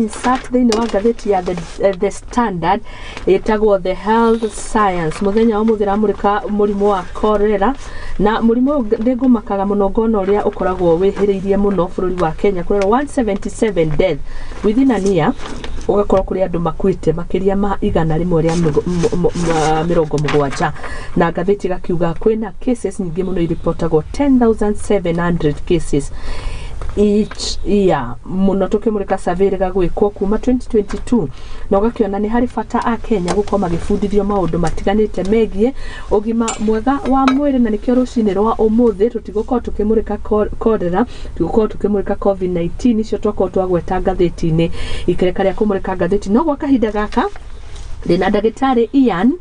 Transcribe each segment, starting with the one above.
Insert thĩinĩ wa ngathĩti ya The Standard ĩtagwo The Health Science. Mũthenya wa ũmũthĩ ĩramũrĩka mũrimũ wa cholera, na mũrimũ ũyũ nĩ ngũmakaga mũno ngona ũrĩa ũkoragwo wĩhĩrĩirie mũno bũrũri wa Kenya. Kũrerwo 177 death within a year, ũgakorwo kũrĩ andũ makuĩte makĩria ma 170, na ngathĩti ĩgakiuga kwĩna cases nyingĩ mũno iripotagwo, 10,700 cases each year mũno, tũkĩmũrĩka survey ĩrĩga gwĩkwo kuma 2022, na ũgakĩona nĩ harĩ bata a Kenya gũkorwo magĩbundithio maũndũ matiganĩte megiĩ ũgima mwega wa mwĩrĩ. Na nĩkĩo rũcinĩ rwa ũmũthĩ tũtigũkorwo tũkĩmũrĩka cholera, tũgũkorwo tũkĩmũrĩka COVID-19, icio twakorwo twagweta ngathĩti-inĩ ikereka rĩa kũmũrĩka ngathĩti. No gwa kahinda gaka ndĩna ndagĩtarĩ Ian.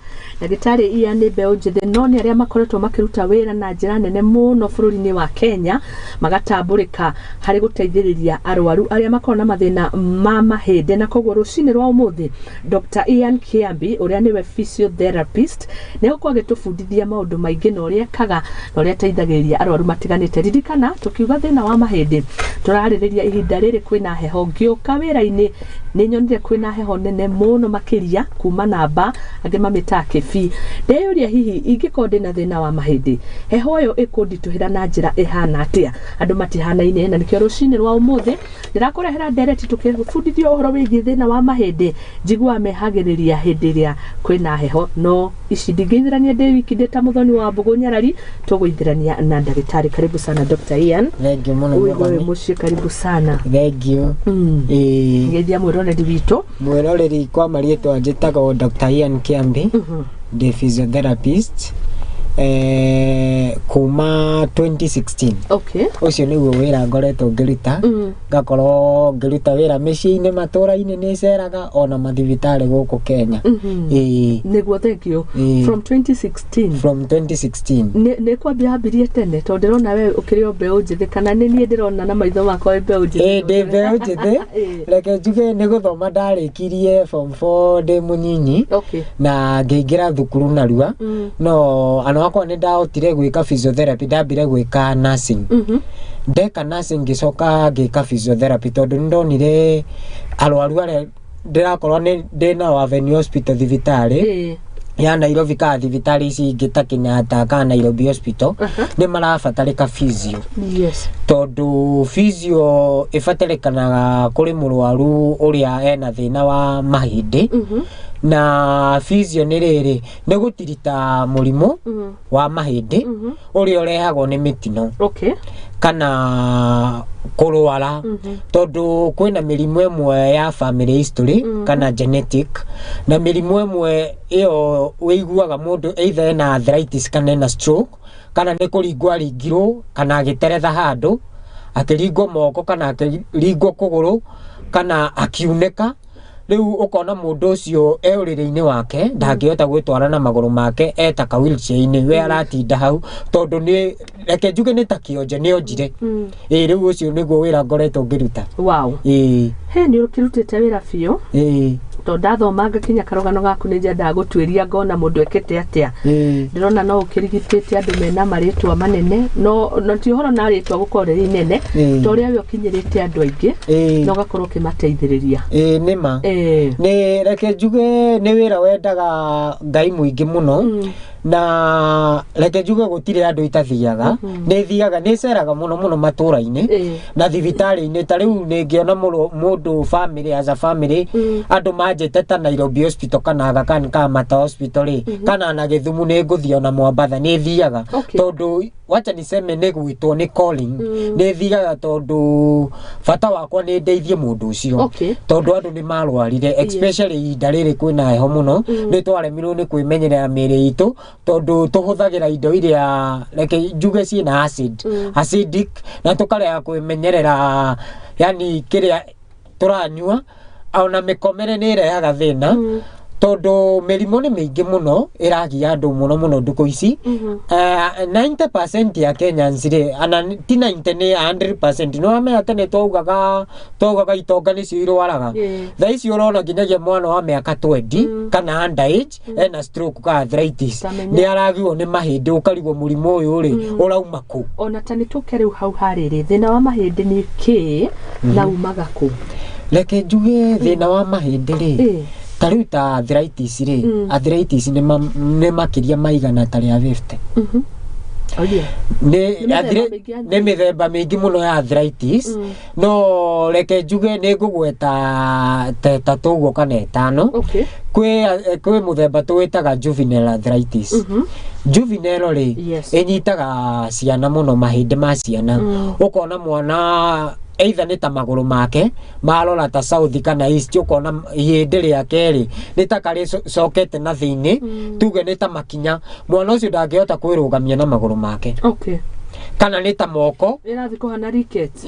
Ndagĩtarĩ Ian nĩ mbeũ njĩthĩ, no nĩ arĩa makoretwo makĩruta wĩra na njĩra nene mũno bũrũri-inĩ wa Kenya, magatambũrĩka harĩ gũteithĩrĩria arwaru arĩa makoragwo na mathĩna ma mahĩndĩ. Na koguo rũcinĩ rwa ũmũthĩ Dr. Ian Kiambi, ũrĩa nĩwe physiotherapist, nĩ egũkorwo agĩtũbundithia maũndũ maingĩ na ũrĩa ekaga na ũrĩa ateithagĩrĩria arwaru matiganĩte. Ririkana, tũkiuga thĩna wa mahĩndĩ tũrarĩrĩria ihinda rĩrĩ kwĩna heho. Ngĩũka wĩra-inĩ nĩ nyonire kwĩna heho nene mũno makĩria kuma namba angĩ mamĩtaga kĩbii. Ndeyũria, hihi ingĩkorwo ndĩna thĩna wa mahĩndĩ, heho ĩyo ĩkũnditũhĩra na njĩra ĩhana atĩa? Andũ matihanaine, na nĩkĩo rũcinĩ rwa ũmũthĩ ndĩrakũrehera ndereti tũkĩbundithio ũhoro wĩgiĩ thĩna wa mahĩndĩ. Njiguaga mehagĩrĩria hĩndĩ ĩrĩa kwĩna heho, no ici ndingĩithĩrania ndĩ wiki, ndĩ ta mũthoni wa mbũgũ nyarari, tũgũithĩrania na ndagĩtarĩ. Karibu sana, Dr. Ian. Thengiũ mũno. Ũigua wĩ Mũthoni. mũciĩ. Karibu sana. Thengiũ. Ĩĩ. Geithia mwĩroreri witũ. Mwĩroreri, kwa marĩtwa njĩtagwo Dr. Ian Kiambi, ndĩ physiotherapist kuma 2016. Ũcio nĩguo wĩra ngoretwo ngĩruta. Ngakorwo ngĩruta wĩra mĩciĩ-inĩ, matũra-inĩ, nĩ ceraga ona mathibitarĩ gũkũ Kenya. Ĩĩ. Nĩguo, thank you. Ĩĩ. From 2016? From 2016. Nĩ kwambia wambirie tene, tondũ ndĩrona we ũkĩrĩ o mbeũ njĩthĩ, kana nĩ niĩ ndĩrona na maitho makwa wĩ mbeũ njĩthĩ? Ĩĩ, ndĩ mbeũ njĩthĩ. Reke njuge nĩ gũthoma ndarĩkirie form 4 ndĩ mũnyinyi na ngĩingĩra thukuru narua, no ana wakwa nĩ ndahotire gwĩka physiotherapy. Ndambire gwĩka nursing. Ndeka nursing, ngĩcoka ngĩka physiotherapy, tondũ nĩ ndonire arwaru arĩa ndĩrakorwo nĩ ndĩ nao Avenue Hospital, thibitarĩ ya Nairobi, kana thibitarĩ ici ingĩ ta Kenyatta kana Nairobi Hospital, nĩ marabatarĩka physio, tondũ physio ĩbatarĩkanaga kũrĩ mũrwaru ũrĩa ena thĩna wa mahĩndĩ. Na physio nĩ rĩrĩ, nĩ gũtirita mũrimũ wa mahĩndĩ ũrĩa ũrehagwo nĩ mĩtino kana kũrwara, tondũ kwĩna mĩrimũ ĩmwe ya family history kana genetic, na mĩrimũ ĩmwe ĩyo wĩiguaga mũndũ either ena arthritis kana ena stroke, kana nĩ kũringwo aringirwo kana agĩteretha handũ, akĩringwo moko kana akĩringwo kũgũrũ kana akiunĩka. Rĩu ũkona mũndũ ũcio e ũrĩrĩ-inĩ wake, ndangĩhota gwĩtwara na magũrũ make, eta ka wheelchair-inĩ, we aratinda hau tondũ nĩ, reke njuge, nĩ ta kĩonje nĩ onjire. Ĩĩ, rĩu ũcio nĩguo wĩra ngoretwo ngĩruta. Ĩĩ. He nĩ ũkĩrutĩte wĩra biũ, Ĩĩ. Tondũ ndathoma ngakinya karũgano gaku, nĩ nyendaga gũtuĩria ngona mũndũ ekĩte atĩa. Ndĩrona no ũkĩrigitĩte andũ mena marĩtwa manene, no ti ũhoro na rĩtwa gũkorwo rĩrĩ inene, ta ũrĩa we ũkinyĩrĩte andũ aingĩ na ũgakorwo ũkĩmateithĩrĩria. Ĩĩ, nĩma. Nĩ reke njuge nĩ wĩra wendaga Ngai mũingĩ mũno, na reke njuge gũtirĩ andũ itathiaga. Nĩ thiaga, nĩ ceraga mũno mũno matũra-inĩ na thibitarĩ-inĩ. Ta rĩu nĩ ngĩona mũndũ family, as a family, andũ manjĩte ta Nairobi Hospital kana Aga Khan kana Mata Hospital rĩ, kana na Gĩthumu, nĩ ngũthiĩ, ona Mwambatha nĩ thiaga, tondũ wacha niseme nĩ gwĩtwo, nĩ calling. Nĩ thiaga tondũ bata wakwa nĩ ndeithie mũndũ ũcio, tondũ andũ nĩ marwarire, especially ihinda rĩrĩ kwĩna heho mũno. Nĩ twaremirwo nĩ kwĩmenyerera mĩĩrĩ itũ, tondũ tũhũthagĩra indo iria, reke njuge, ciĩna acid, acidic, na tũkarega kwĩmenyerera, yani kĩrĩa tũranyua, ona mĩkomere nĩ ĩrehaga thĩna, tondũ mĩrimũ nĩ mĩingĩ mũno ĩragia andũ mũno mũno ndukũ ici. 90% ya Kenyans rĩ, ana ti 90, nĩ 100%. Nĩ wamenya tene twaugaga itonga nĩcio irwaraga. Thaa ici ũrona nginyagia mwana wa mĩaka 20 kana underage ena stroke ka arthritis. Tamenya. Nĩ aragirwo nĩ mahĩndĩ, ũkarigwo mũrimũ ũyũ rĩ ũrauma kũ. Ona ta nĩ tũke rĩu hau harĩrĩ, thĩna wa mahĩndĩ nĩ kĩĩ na umaga kũ? Reke njuge thĩna wa mahĩndĩ rĩ, ta rĩu ta arthritis rĩ, arthritis nĩ makĩria maigana ta rĩa 50. Oh, yeah. Nĩ Nĩ mĩthemba mĩingĩ ya nĩ mĩthemba mĩingĩ mũno ya arthritis, no reke njuge nĩ ngũgweta ta ĩtatũ ũguo kana ĩtano. Kwĩ mũthemba tũwĩtaga juvenile arthritis. Juvenile rĩ, ĩnyitaga ciana mũno, mahĩndĩ ma ciana. Ũkona mwana either nĩ ta magũrũ make marora ta south kana east, ũkona ihĩndĩ rĩake rĩ nĩ ta karĩcokete na thĩinĩ, tuge nĩ ta makinya, mwana ũcio ndangĩhota kwĩrũgamia na magũrũ make, kana nĩ ta moko Ĩrathiĩ kũhana rickets.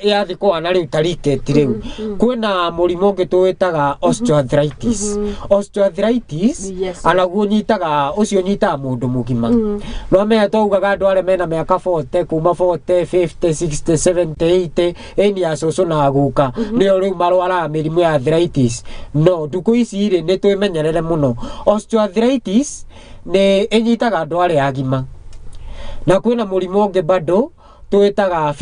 Yathi kũhana rĩu ta rickets. Rĩu kwĩna mũrimũ ũngĩ tũwĩtaga osteoarthritis. Osteoarthritis anaguo ũnyitaga, ũcio ũnyitaga mũndũ mũgima. No menya twaugaga andũ arĩa mena mĩaka 40, kuma 40, 50, 60, 70, 80, ĩni ya cũcũ na guka nĩo rĩu marwaraga mĩrimũ ya arthritis. No ndukũ ici rĩ, nĩ twĩmenyerere mũno. Osteoarthritis nĩ ĩnyitaga andũ arĩa agima. Na kwĩna mũrimũ ũngĩ bado twĩtaga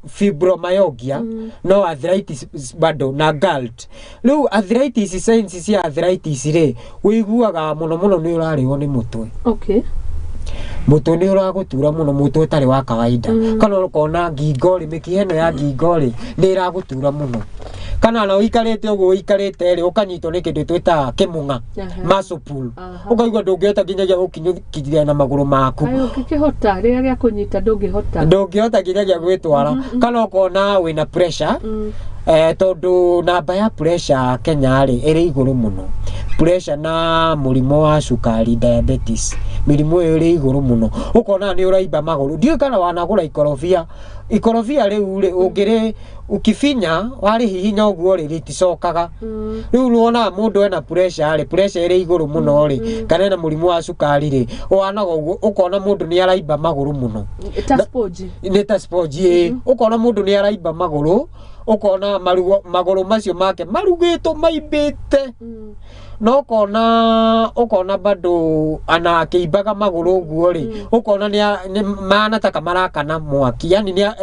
fibromyalgia, no arthritis bado na gout. Rĩu arthritis, signs cia arthritis rĩ, wĩiguaga mũno mũno nĩ ũrarĩo nĩ mũtwe. Mũtwe nĩ ũragũtura mũno, mũtwe ũtarĩ wa kawaida, kana ũkona ngingo rĩ, mĩkiha ĩno ya ngingo rĩ, nĩ ĩragũtura mũno, kana ona ũikarĩte ũguo ũikarĩte rĩ, ũkanyitwo nĩ kĩndũ twĩtaga kĩmũng'a, muscle pull. Ũkaigua ndũngĩhota nginyagia gũkinyũkithia na magũrũ maku. Kaĩ ũngĩkĩhota rĩrĩa gĩa kũnyita ndũngĩhota. Ndũngĩhota nginyagia gwĩtwara, kana ũkona wĩna pressure. Tondũ namba ya pressure Kenya rĩ ĩrĩ igũrũ mũno, pressure na mũrimũ wa cukari, diabetes, mĩrimũ ĩyo ĩrĩ igũrũ mũno. Ũkona nĩ ũraimba magũrũ. Ndiũĩ kana wanagũra ikorobia. Ikorobia rĩu rĩ, ũngĩrĩ ukifinya, warĩhihinya ũguo rĩ, rĩticokaga. Rĩu wonaga mũndũ ena pressure rĩ, pressure ĩrĩ igũrũ mũno rĩ, kana ena mũrimũ wa cukari rĩ, ũhanaga ũguo, ũkona mũndũ nĩ araimba magũrũ mũno. Ta sponge. Nĩ ta sponge, ĩ. Ũkona mũndũ nĩ araimba magũrũ, ũkona marugo, magũrũ macio make marugĩtwo maimbĩte. No ũkona bado ana akĩimbaga magũrũ ũguo rĩ, ũkona nĩ mahana taka marakana mwaki, yani nĩ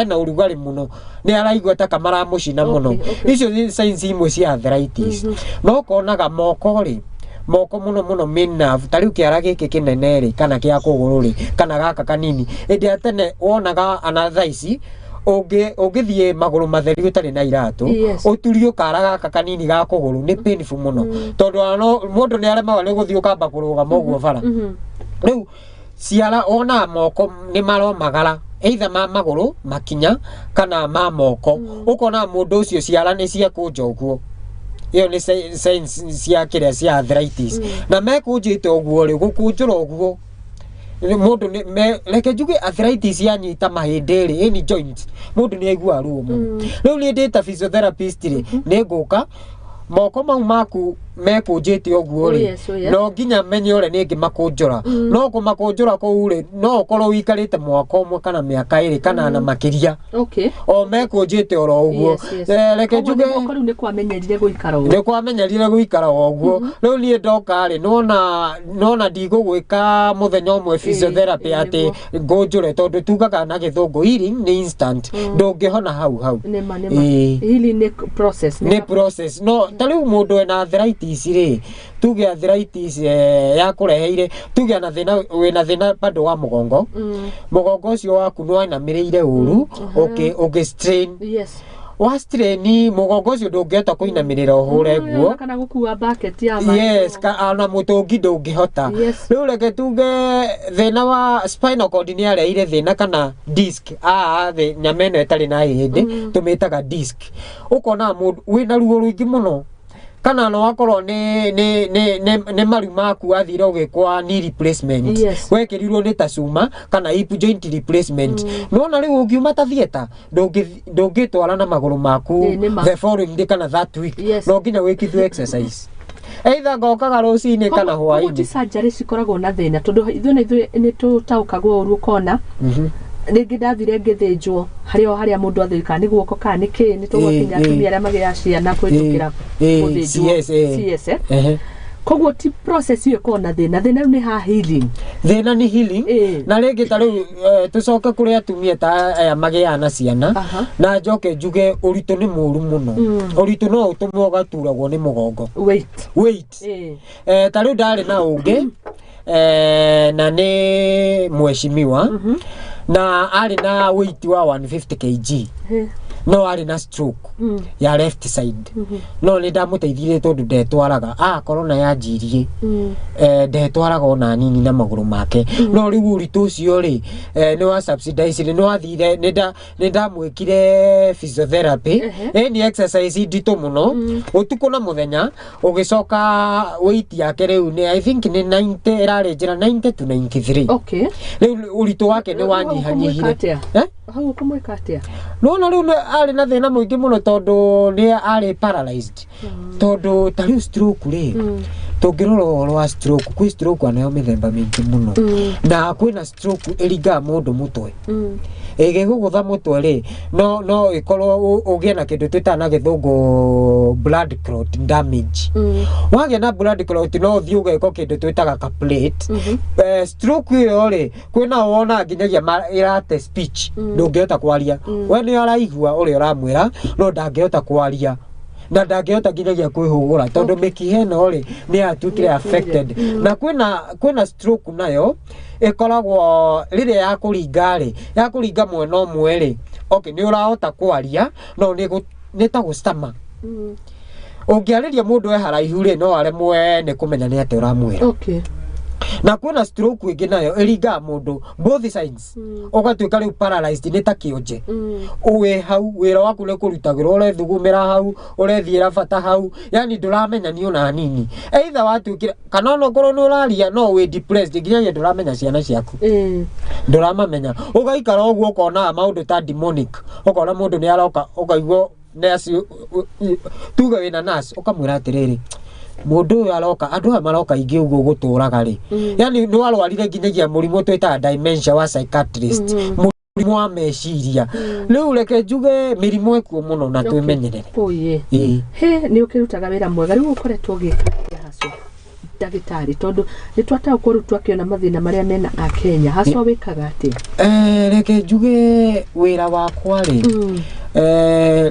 ena ũrugarĩ mũno, nĩ araigua taka maramũcina mũno. Icio nĩ signs imwe cia arthritis. No ũkonaga moko rĩ, moko mũno mũno main nerve, ta rĩu kĩara gĩkĩ kĩnene rĩ, kana kĩa kũgũrũ rĩ, kana gaka kanini. Hĩndĩ ya tene wonaga, ana thaa ici ũngĩthiĩ magũrũ matheri ũtarĩ na iratũ, ũturio kara gaka kanini ga kũgũrũ, nĩ painful mũno, tondũ ona no mũndũ nĩ aremagwo nĩ gũthiĩ, ũkamba kũrũgama ũguo bara. Rĩu ciara wonaga moko nĩ maromagara, either ma magũrũ makinya kana ma moko. Ũkona mũndũ ũcio ciara nĩ ciekũnja ũguo. Ĩyo nĩ signs cia kĩrĩa, cia arthritis. Na mekũnjĩte ũguo rĩ, gũkũnjũra ũguo nĩ mũndũ nĩ reke njuge arthritis yanyita mahĩndĩ rĩ, any joint, mũndũ nĩ aiguaga ruo mũno. Rĩu niĩ ndĩ ta physiotherapist rĩ, nĩ ngũka moko mau maku mekũnjĩte ũguo rĩ, no nginya menye ũrĩa nĩ ngĩmakũnjũra. No kũmakũnjũra kũu rĩ, no ũkorwo ũikarĩte mwaka ũmwe kana mĩaka 2 kana na makĩria, o mekũnjĩte oro ũguo. Reke Koguo njuge nĩ guoko rĩu nĩ kwamenyerire gũikara ũguo. Nĩ kwamenyerire gũikara o ũguo. Rĩu niĩ ndoka rĩ, nona ndigũgwĩka mũthenya ũmwe physiotherapy atĩ ngũnjũre, tondũ tugaga na gĩthũngũ healing nĩ instant, ndũngĩhona hau hau. Nĩma nĩma. Healing nĩ process. Nĩ process. No ta rĩu mũndũ ena arthritis rĩ, tuge arthritis yakũreheire, tuge ana thĩna, wĩna thĩna bado wa mũgongo, mũgongo ũcio waku nĩ wainamĩrĩire ũru, ũngĩ strain, wa strain mũgongo ũcio, ndũngĩhota kũinamĩrĩra ũhũre nguo. Kana gũkua bucket ya maĩ. Yes, ona mũtũngi ndũngĩhota. Rĩu reke tuge thĩna wa spinal cord nĩ areheire thĩna, kana disc, aa thĩ nyama ĩno ĩtarĩ na hĩndĩ tũmĩtaga disc. Ũkona mũndũ wĩna ruo rũingĩ mũno, kana no akorwo nĩ maru maku athire ũgĩkwa knee replacement, wekĩrirwo nĩ ta cuma kana hip joint replacement. Nona rĩu ũngiuma ta theatre, ndũngĩtwara na magũrũ maku Ĩ, nĩ ma. the following day kana that week. No nginya wĩkithio exercise, either ngokaga rũcinĩ kana Koguo ti hwainĩ. surgery cikoragwo na thĩna, tondũ ithuĩ na ithuĩ nĩ tũtaũkagwo ũru, ũkona rĩngĩ ndathire ngĩthĩnjwo harĩa o harĩa mũndũ athĩnjwo, kana nĩ guoko kana nĩ kĩ, nĩ tũgwakinya atumia arĩa magĩaga ciana kũhĩtũkĩra gũthĩnjwo CS, ĩ. CS, eh. Koguo ti process ĩyo ĩkoragwo na thĩna, thĩna rĩu nĩ ha healing. Thĩna nĩ healing. Ĩĩ. Na rĩngĩ ta rĩu tũcoke kũrĩ atumia ta aya magĩaga na ciana. Na njoke njuge ũritũ nĩ mũru mũno. Ũritũ no ũtũme ũgaturagwo nĩ mũgongo. Weight. Weight. Ĩĩ. Ta rĩu ndarĩ na ũngĩ na nĩ mheshimiwa na arĩ na weight wa 150 kg. No arĩ na stroke ya left side, no nĩ ndamũteithirie tondũ ndetwaraga, corona yanjirie. Ndetwaraga ona nini na magũrũ make, no rĩu ũritũ ũcio rĩ nĩ wa subsidize, nĩ wathire, nĩ ndamwĩkire physiotherapy. Ĩ nĩ exercise nditũ mũno ũtukũ na mũthenya. Ũgĩcoka weight yake rĩu nĩ, I think, nĩ 90, ĩrarĩ njĩra 90 to 93. Rĩu ũritũ wake nĩ Rĩu hau wanyihanyihire. ũkũmwĩka atĩa? Eh? Hau ũkũmwĩka atĩa? Nona rĩu arĩ na thĩna mũingĩ mũno tondũ nĩ arĩ paralyzed, tondũ ta rĩu stroke rĩ, tũngĩrora ũhoro wa stroke, kwĩ stroke anayo mĩthemba mĩingĩ mũno, na kwĩna stroke ĩringaga mũndũ mũtwe. Ĩgĩgũgũtha mũtwe rĩ, no ĩkorwo ũgĩe na kĩndũ twĩtaga na gĩthũngũ blood clot damage. Wagĩa na blood clot, no ũthiĩ ũgekwo kĩndũ twĩtaga ka plate. Stroke ĩyo rĩ, kwĩna wona nginyagia ĩrate speech, ndũngĩhota kwaria. We nĩ araigua ũrĩa ũramwĩra, no ndangĩhota kwaria na ndangĩhota nginyagia kwĩhũgũra tondũ mĩkiha ĩno rĩ nĩ yatuĩkire affected. Na kwĩna stroke nayo ĩkoragwo rĩrĩa ya kũringa rĩ, ya kũringa mwena ũmwe rĩ, okay, nĩ ũrahota kwaria, no nĩ ta gũctama. Ũngĩarĩria mũndũ e haraihu rĩ, no aremwe nĩ kũmenya nĩ atĩa ũramwĩra. Na kwĩna stroke ĩngĩ nayo ĩringaga mũndũ both sides, ũgatuĩka rĩu paralyzed, nĩ ta kĩonje. Wĩ hau, wĩra waku nĩ kũrutagĩrwo, ũrethugumĩra hau, ũrethiĩra bata hau, yani ndũramenya nĩ ona nini either watuĩkire kana ona okorwo nĩ ũraria, no wĩ depressed nginyagia ndũramenya ciana ciaku, ndũramamenya, ũgaikara ũguo ũkonaga maũndũ ta demonic, ũkona mũndũ nĩ aroka, ũkaigua nurse, tuge wĩna nurse, ũkamwĩra atĩrĩrĩ, mũndũ ũyũ aroka, andũ aya maroka aingĩ ũguo gũtũraga rĩ, yani nĩ warwarire nginyagia mũrimũ twĩtaga dementia wa psychiatrist, mũrimũ wa meciria. Rĩu reke njuge mĩrimũ ĩkuo mũno na twĩmenyerere. Oye. Ĩĩ. He nĩ ũkĩrutaga wĩra mwega. Rĩu ũkoretwo ũgĩka atĩa hacwa, ndagĩtarĩ, tondũ nĩ twataũkwo rĩu twakĩona mathĩna marĩa mena akenya, hacwa wĩkaga atĩa? Reke njuge wĩra wakwa rĩ,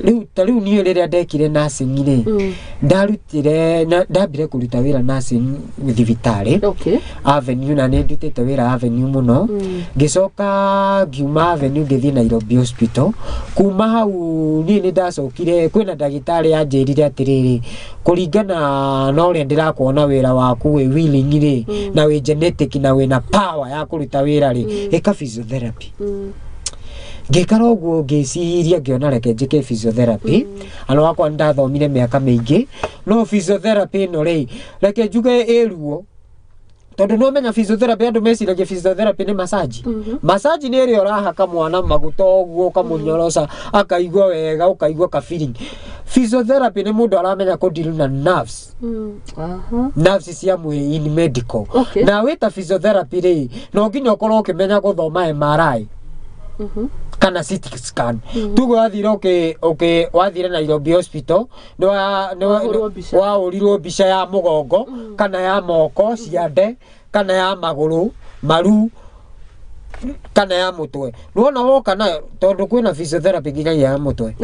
rĩu ta rĩu niĩ rĩrĩa ndekire nursing rĩ, ndarutire ndambire kũruta wĩra nursing thibitarĩ Avenue, na nĩ ndutĩte wĩra Avenue mũno. Ngĩcoka ngiuma Avenue, ngĩthiĩ Nairobi Hospital. Kuma hau niĩ nĩ ndacokire kwĩna ndagĩtarĩ anjĩrire atĩrĩrĩ, kũringana na ũrĩa ndĩrakuona wĩra waku wĩ willing rĩ, na wĩ genetic na wĩna power ya kũruta wĩra rĩ, ĩka physiotherapy. Ngĩikara ũguo ngĩciria, ngĩona reke njĩke physiotherapy. Ana wakwa nĩ ndathomire mĩaka mĩingĩ, no physiotherapy ĩno rĩ, reke njuge ĩ ruo, tondũ no menya physiotherapy, andũ meciragia physiotherapy nĩ massage. Massage nĩ ĩrĩa ũrahaka mwana maguta ũguo, ũkamũnyoroca akaigua wega, ũkaigua ka feeling. Physiotherapy nĩ mũndũ aramenya kũ deal na nerves, nerves cia mwĩrĩ in medical. Na wĩta physiotherapy rĩ, no nginya ũkorwo ũkĩmenya gũthoma MRI kana CT scan. Tuge wathire ũkĩ wathire Nairobi Hospital, nĩ Wahũrwo mbica. Wahũrirwo mbica ya mũgongo kana ya moko, ciande, kana ya magũrũ, maru, kana ya mũtwe. Nĩwona woka nayo, tondũ kwĩna physiotherapy nginyagia ya mũtwe.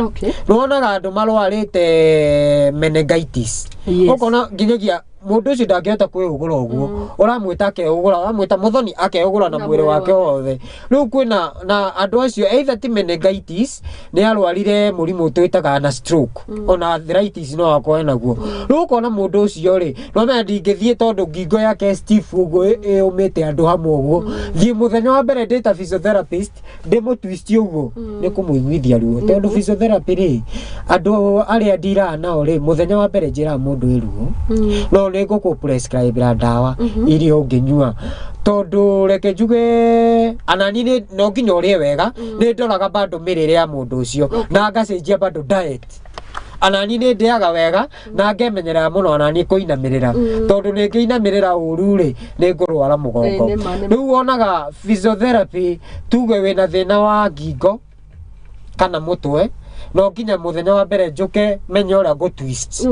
Nĩwonaga andũ marwarĩte meningitis, ũkona nginyagia mũndũ ũcio ndangĩhota kwĩhũgũra ũguo, ũramwĩta akehũgũra, ũramwĩta mũthoni akehũgũra na Na mwĩrĩ mwĩrĩ wake wake. Wothe. Rĩu kwĩna na andũ acio either ti meningitis, nĩ arwarire mũrimũ twĩtaga na stroke, ona arthritis no akorwo naguo. Rĩu ũkona mũndũ ũcio rĩ, no menya ndingĩthiĩ tondũ ngingo yake stiff ũguo, ĩũmĩte andũ hamwe ũguo. Thiĩ mũthenya wa mbere ndĩ ta physiotherapist ndĩmũtwist ũguo, nĩ kũmũiguithia ruo, tondũ physiotherapy rĩ, andũ arĩa ndiraga nao rĩ, mũthenya wa mbere njĩraga mũndũ ĩ ruo, no nĩ ngũkũ prescribe ndawa iria ũngĩnyua, tondũ reke njuge anani nĩ no nginya ũrĩe wega. Nĩ ndoraga bado mĩrĩre ya mũndũ ũcio na ngacenjia bado diet. Anani nĩ ndĩaga wega na ngemenyerera mũno anani kũinamĩrĩra, tondũ nĩ ngĩinamĩrĩra ũru rĩ, nĩ ngũrwara mũgongo. Ĩ, nĩma, nĩma. Rĩu wonaga physiotherapy, tuge wĩna thĩna wa ngingo kana mũtwe. No nginya mũthenya wa mbere njũke menye ũrĩa ngũ twist,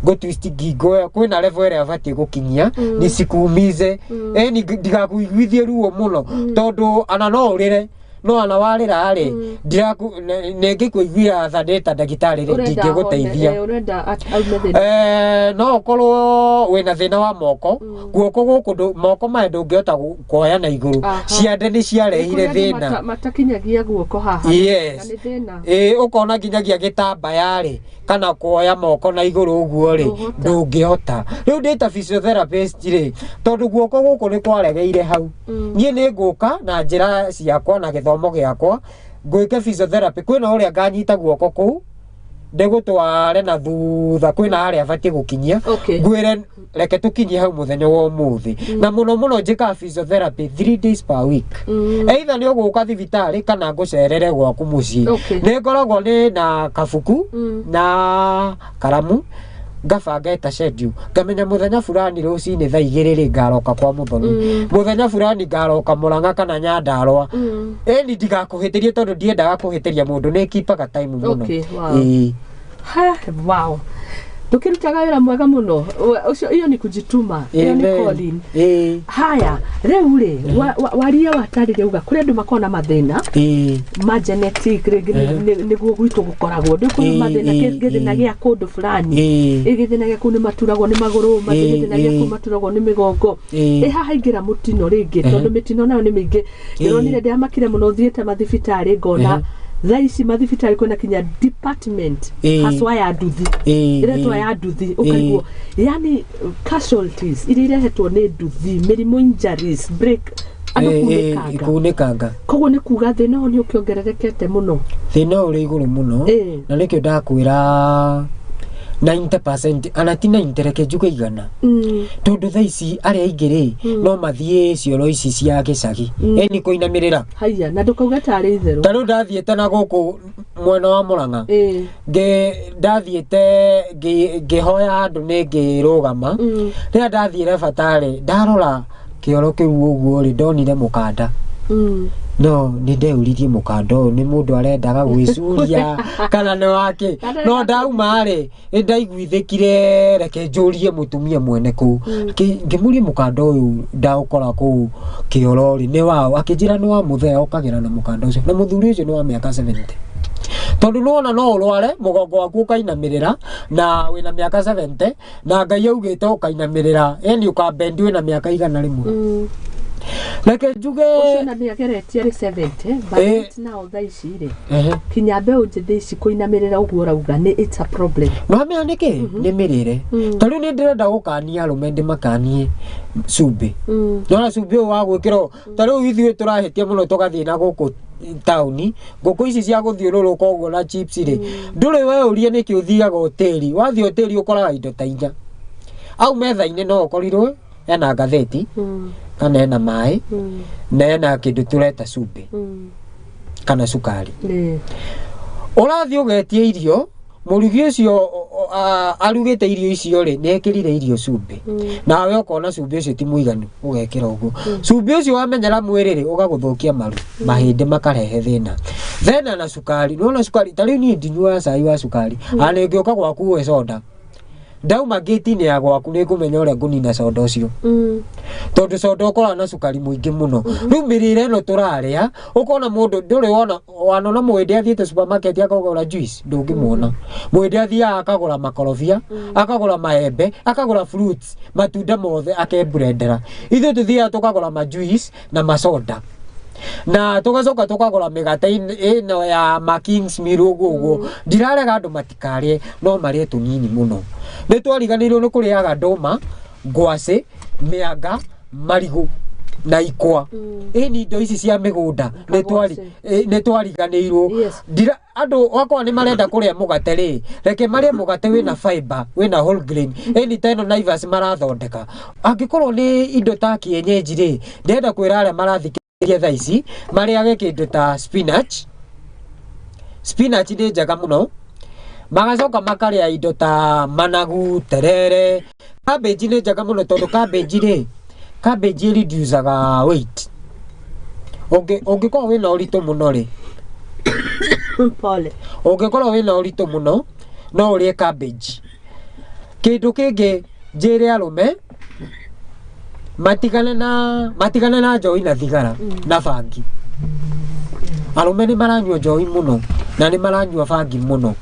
ngũ twist ngingo ĩyo, kwĩna level ĩrĩa batiĩ gũkinyia nisikuumize, ĩni ndigakuiguithie ruo mũno, tondũ ana no ũrĩre, no ana warĩra rĩ, ndiraku nĩ ngĩkũiguĩra tha ndĩ ta ndagĩtarĩ rĩ, Ũrenda ndingĩgũteithia. ahone, ũrenda aume thĩna. No ũkorwo wĩna thĩna wa moko, guoko gũkũ moko maya ndũngĩhota kuoya na igũrũ. Ciande nĩ ciarehire Nĩ kũrĩ andũ thĩna. Matakinyagia guoko haha. Yes. Na nĩ thĩna. Ĩ, ũkona nginyagia gĩtambaya rĩ, kana kuoya moko na igũrũ ũguo rĩ, Ndũhota. ndũngĩhota. Rĩu ndĩ ta physiotherapist rĩ, tondũ guoko gũkũ nĩ kwaregeire hau, niĩ nĩ ngũka na njĩra ciakwa na gĩthomo gĩakwa ngwĩke physiotherapy. Kwĩna ũrĩa nganyita guoko kũu ndĩgũtware na thutha, kwĩna harĩa batiĩ gũkinyia. Ngwĩre reke tũkinyie hau mũthenya wa ũmũthĩ. Na mũno mũno njĩkaga physiotherapy 3 days per week. Either nĩ ũgũka thibitarĩ kana ngũcerere gwaku mũciĩ. Nĩ ngoragwo nĩ na kabuku na karamu, ngabanga ta schedule, ngamenya mũthenya fulani rũcinĩ thaa 2 rĩ, ngaroka kwa Mũthoni, mũthenya fulani ngaroka Mũrang'a kana Nyandarũa. Ĩni ndigakũhĩtĩrie, tondũ ndiendaga kũhĩtĩria mũndũ, nĩ keepaga time mũno. Ĩĩ. Ha, wow, ndũkĩrutaga wĩra mwega mũno. Ũcio iyo ni kujituma, iyo nĩ Amen. calling. Haya, rĩu rĩ, waria watarĩria uga kũrĩ andũ makoragwo na mathĩna ma genetic rĩngĩ, nĩguo gwitũ gũkoragwo ndĩ kũrĩ mathĩna, gĩthĩna gĩa kũndũ fulani. Ĩ, gĩthĩna gĩa kũu nĩ maturagwo nĩ magũrũ, gĩthĩna gĩa kũu maturagwo nĩ mĩgongo. Ĩ, haha ingĩra mũtino rĩngĩ, tondũ mĩtino nayo nĩ mĩingĩ. Ndĩronire, ndĩamakire mũno thiĩte mathibitarĩ ngona thaa ici mathibitarĩ kwĩna kinya department haswa ya nduthi, ĩretwo ya nduthi, ũkaigua yani casualties iria irehetwo nĩ nduthi, mĩrimũ, injuries, break, andũ kunĩkanga. Kunĩkanga. Koguo nĩ kuga thĩna ũyũ nĩ ũkĩongererekete mũno. Thĩna ũrĩ igũrũ mũno. Na nĩkĩo ndakwĩra 90%, ana ti 90, reke njuge 100, tondũ thaa ici arĩa aingĩ rĩ, no mathiĩ cioro ici cia gĩcagi, ĩni kũinamĩrĩra. Haiya, na ndũkauge tarĩ itherũ. Ta rĩu ndathiĩte na gũkũ mwena wa Mũrang'a, ngĩ ndathiĩte ngĩhoya handũ nĩ ngĩrũgama. Rĩrĩa ndathiĩre batarĩ, ndarora kĩoro kĩu ũguo rĩ, ndonire mũkanda. No nĩ ndeũririe, mũkanda ũyũ nĩ mũndũ arendaga gwĩcuria kana nĩ wake? Kana No ndauma rĩ, nĩ ndaiguithĩkire, reke njũrie mũtumia mwene kũu. Ngĩmũria, mũkanda ũyũ ndaũkora kũu kĩoro rĩ, nĩ waũ? Akĩnjĩra nĩ wa mũthee, okagĩra na mũkanda ũcio, na mũthuri ũcio nĩ wa mĩaka 70, tondũ nĩwona no ũrware mũgongo waku ũkainamĩrĩra na wĩna mĩaka 70, na Ngai augĩte ũkainamĩrĩra, yani ũkambendi wĩna mĩaka 100. Reke njuge Ũcio na nĩ ageretie arĩ 70, but right now thaa ici rĩ, kinya mbeũ njĩthĩ ici kũinamĩrĩra ũguo ũrauga nĩ it's a problem. Nwamenya nĩkĩ? Nĩ mĩrĩre. Ta rĩu nĩ ndĩrenda gũkania arũme, ndĩmakanie cumbĩ. Nona cumbĩ ũyũ wa gwĩkĩrwo, ta rĩu ithuĩ tũrahĩtia mũno, tũgathiĩ na gũkũ taũni, ngũkũ ici cia gũthiũrũrũka ũguo na chips rĩ, ndũrĩ weũrie nĩkĩ ũthiaga hoteli. Wathiĩ hoteli ũkoraga indo ta inya au metha-inĩ, no ũkorirwo ena ngathĩti kana ena maĩ na ena kĩndũ tũreta cumbĩ kana cukari. Ũrathiĩ ũgetia irio, mũrugi ũcio arugĩte irio icio rĩ, nĩ ekĩrire irio cumbĩ, nawe ũkona cumbĩ ũcio ti mũiganu, ũgekĩra ũguo. Cumbĩ ũcio wamenyera mwĩrĩ rĩ, ũgagũthũkia maru, mahĩndĩ, makarehe thĩna thena na cukari. Nĩwona cukari, ta rĩu niĩ ndinyuaga cai wa cukari. Ana ingĩũka gwaku ũhe soda, ndauma ngĩti-inĩ ya gwaku nĩ ngũmenya ũrĩa ngũnina soda ũcio, tondũ soda ũkoragwo na cukari mũingĩ mũno. Rĩu mĩrĩre ĩno tũrarĩa, ũkona mũndũ, ndũrĩ wona wanona mũhĩndĩ athiĩte supermarket akagũra juice? Ndũngĩmuona. Mũhĩndĩ athiaga akagũra makorobia, akagũra maembe, akagũra fruits, matunda mothe, akemburendera. Ithuĩ tũthiaga tũkagũra ma juice na masoda, na tũgacoka tũkagũra mĩgate ĩno ya ma Kings Meal ũguo ũguo. Ndirarega andũ matikarĩe, no marĩe tũnini mũno. Nĩ twariganĩirwo nĩ kũrĩaga ndũma, ngwacĩ, mĩanga, marigũ na ikwa. Ĩni indo ici cia mĩgũnda nĩ twari nĩ twariganĩirwo. Ndira andũ wakwa nĩ marenda kũrĩa mũgate rĩ, reke marĩe mũgate wĩna fiber, wĩna whole grain, ĩni ta ĩno Naivas marathondeka. Angĩkorwo nĩ indo ta kienyeji rĩ, ndĩrenda kwĩra arĩa marathikĩrĩria thaa ici marĩage kĩndũ ta spinach. Spinach nĩ njega mũno. Magacoka makarĩa indo ta managu, terere, cabbage nĩ njega mũno, tondũ cabbage rĩ, cabbage ĩreducaga weight. Ũngĩkorwo wĩna ũritũ mũno rĩ, Pole. Ũngĩkorwo wĩna ũritũ mũno no ũrĩe cabbage. Kĩndũ kĩngĩ njĩre arũme matigane na njohi na thigara na bangi. Arũme nĩ maranyua njohi mũno na nĩ maranyua bangi mũno.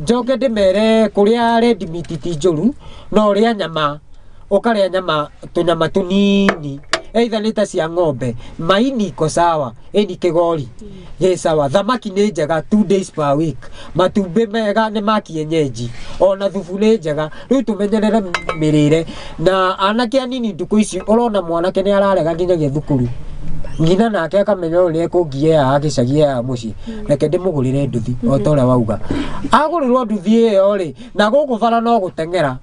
Njoke ndĩmere kũrĩa red meat ti njũru, no ũrĩa nyama, ũkarĩa nyama tũnyama tũnini, either nĩ ta cia ng'ombe, maini iko sawa, ĩni kĩgori gĩ sawa, thamaki nĩ njega 2 days per week, matumbĩ mega nĩ ma kienyeji, ona thubu nĩ njega. Rĩu tũmenyerere mĩrĩre na anake anini. Ndukũ ici ũrona mwanake nĩ ararega nginyagia thukuru, ngina nake akamenya ũyũ nĩ ekũngia haha gĩcagi haha mũciĩ, reke ndĩmũgũrĩre nduthi. O ta ũrĩa wauga, agũrĩrwo nduthi ĩyo rĩ, na gũkũ bara no gũteng'era,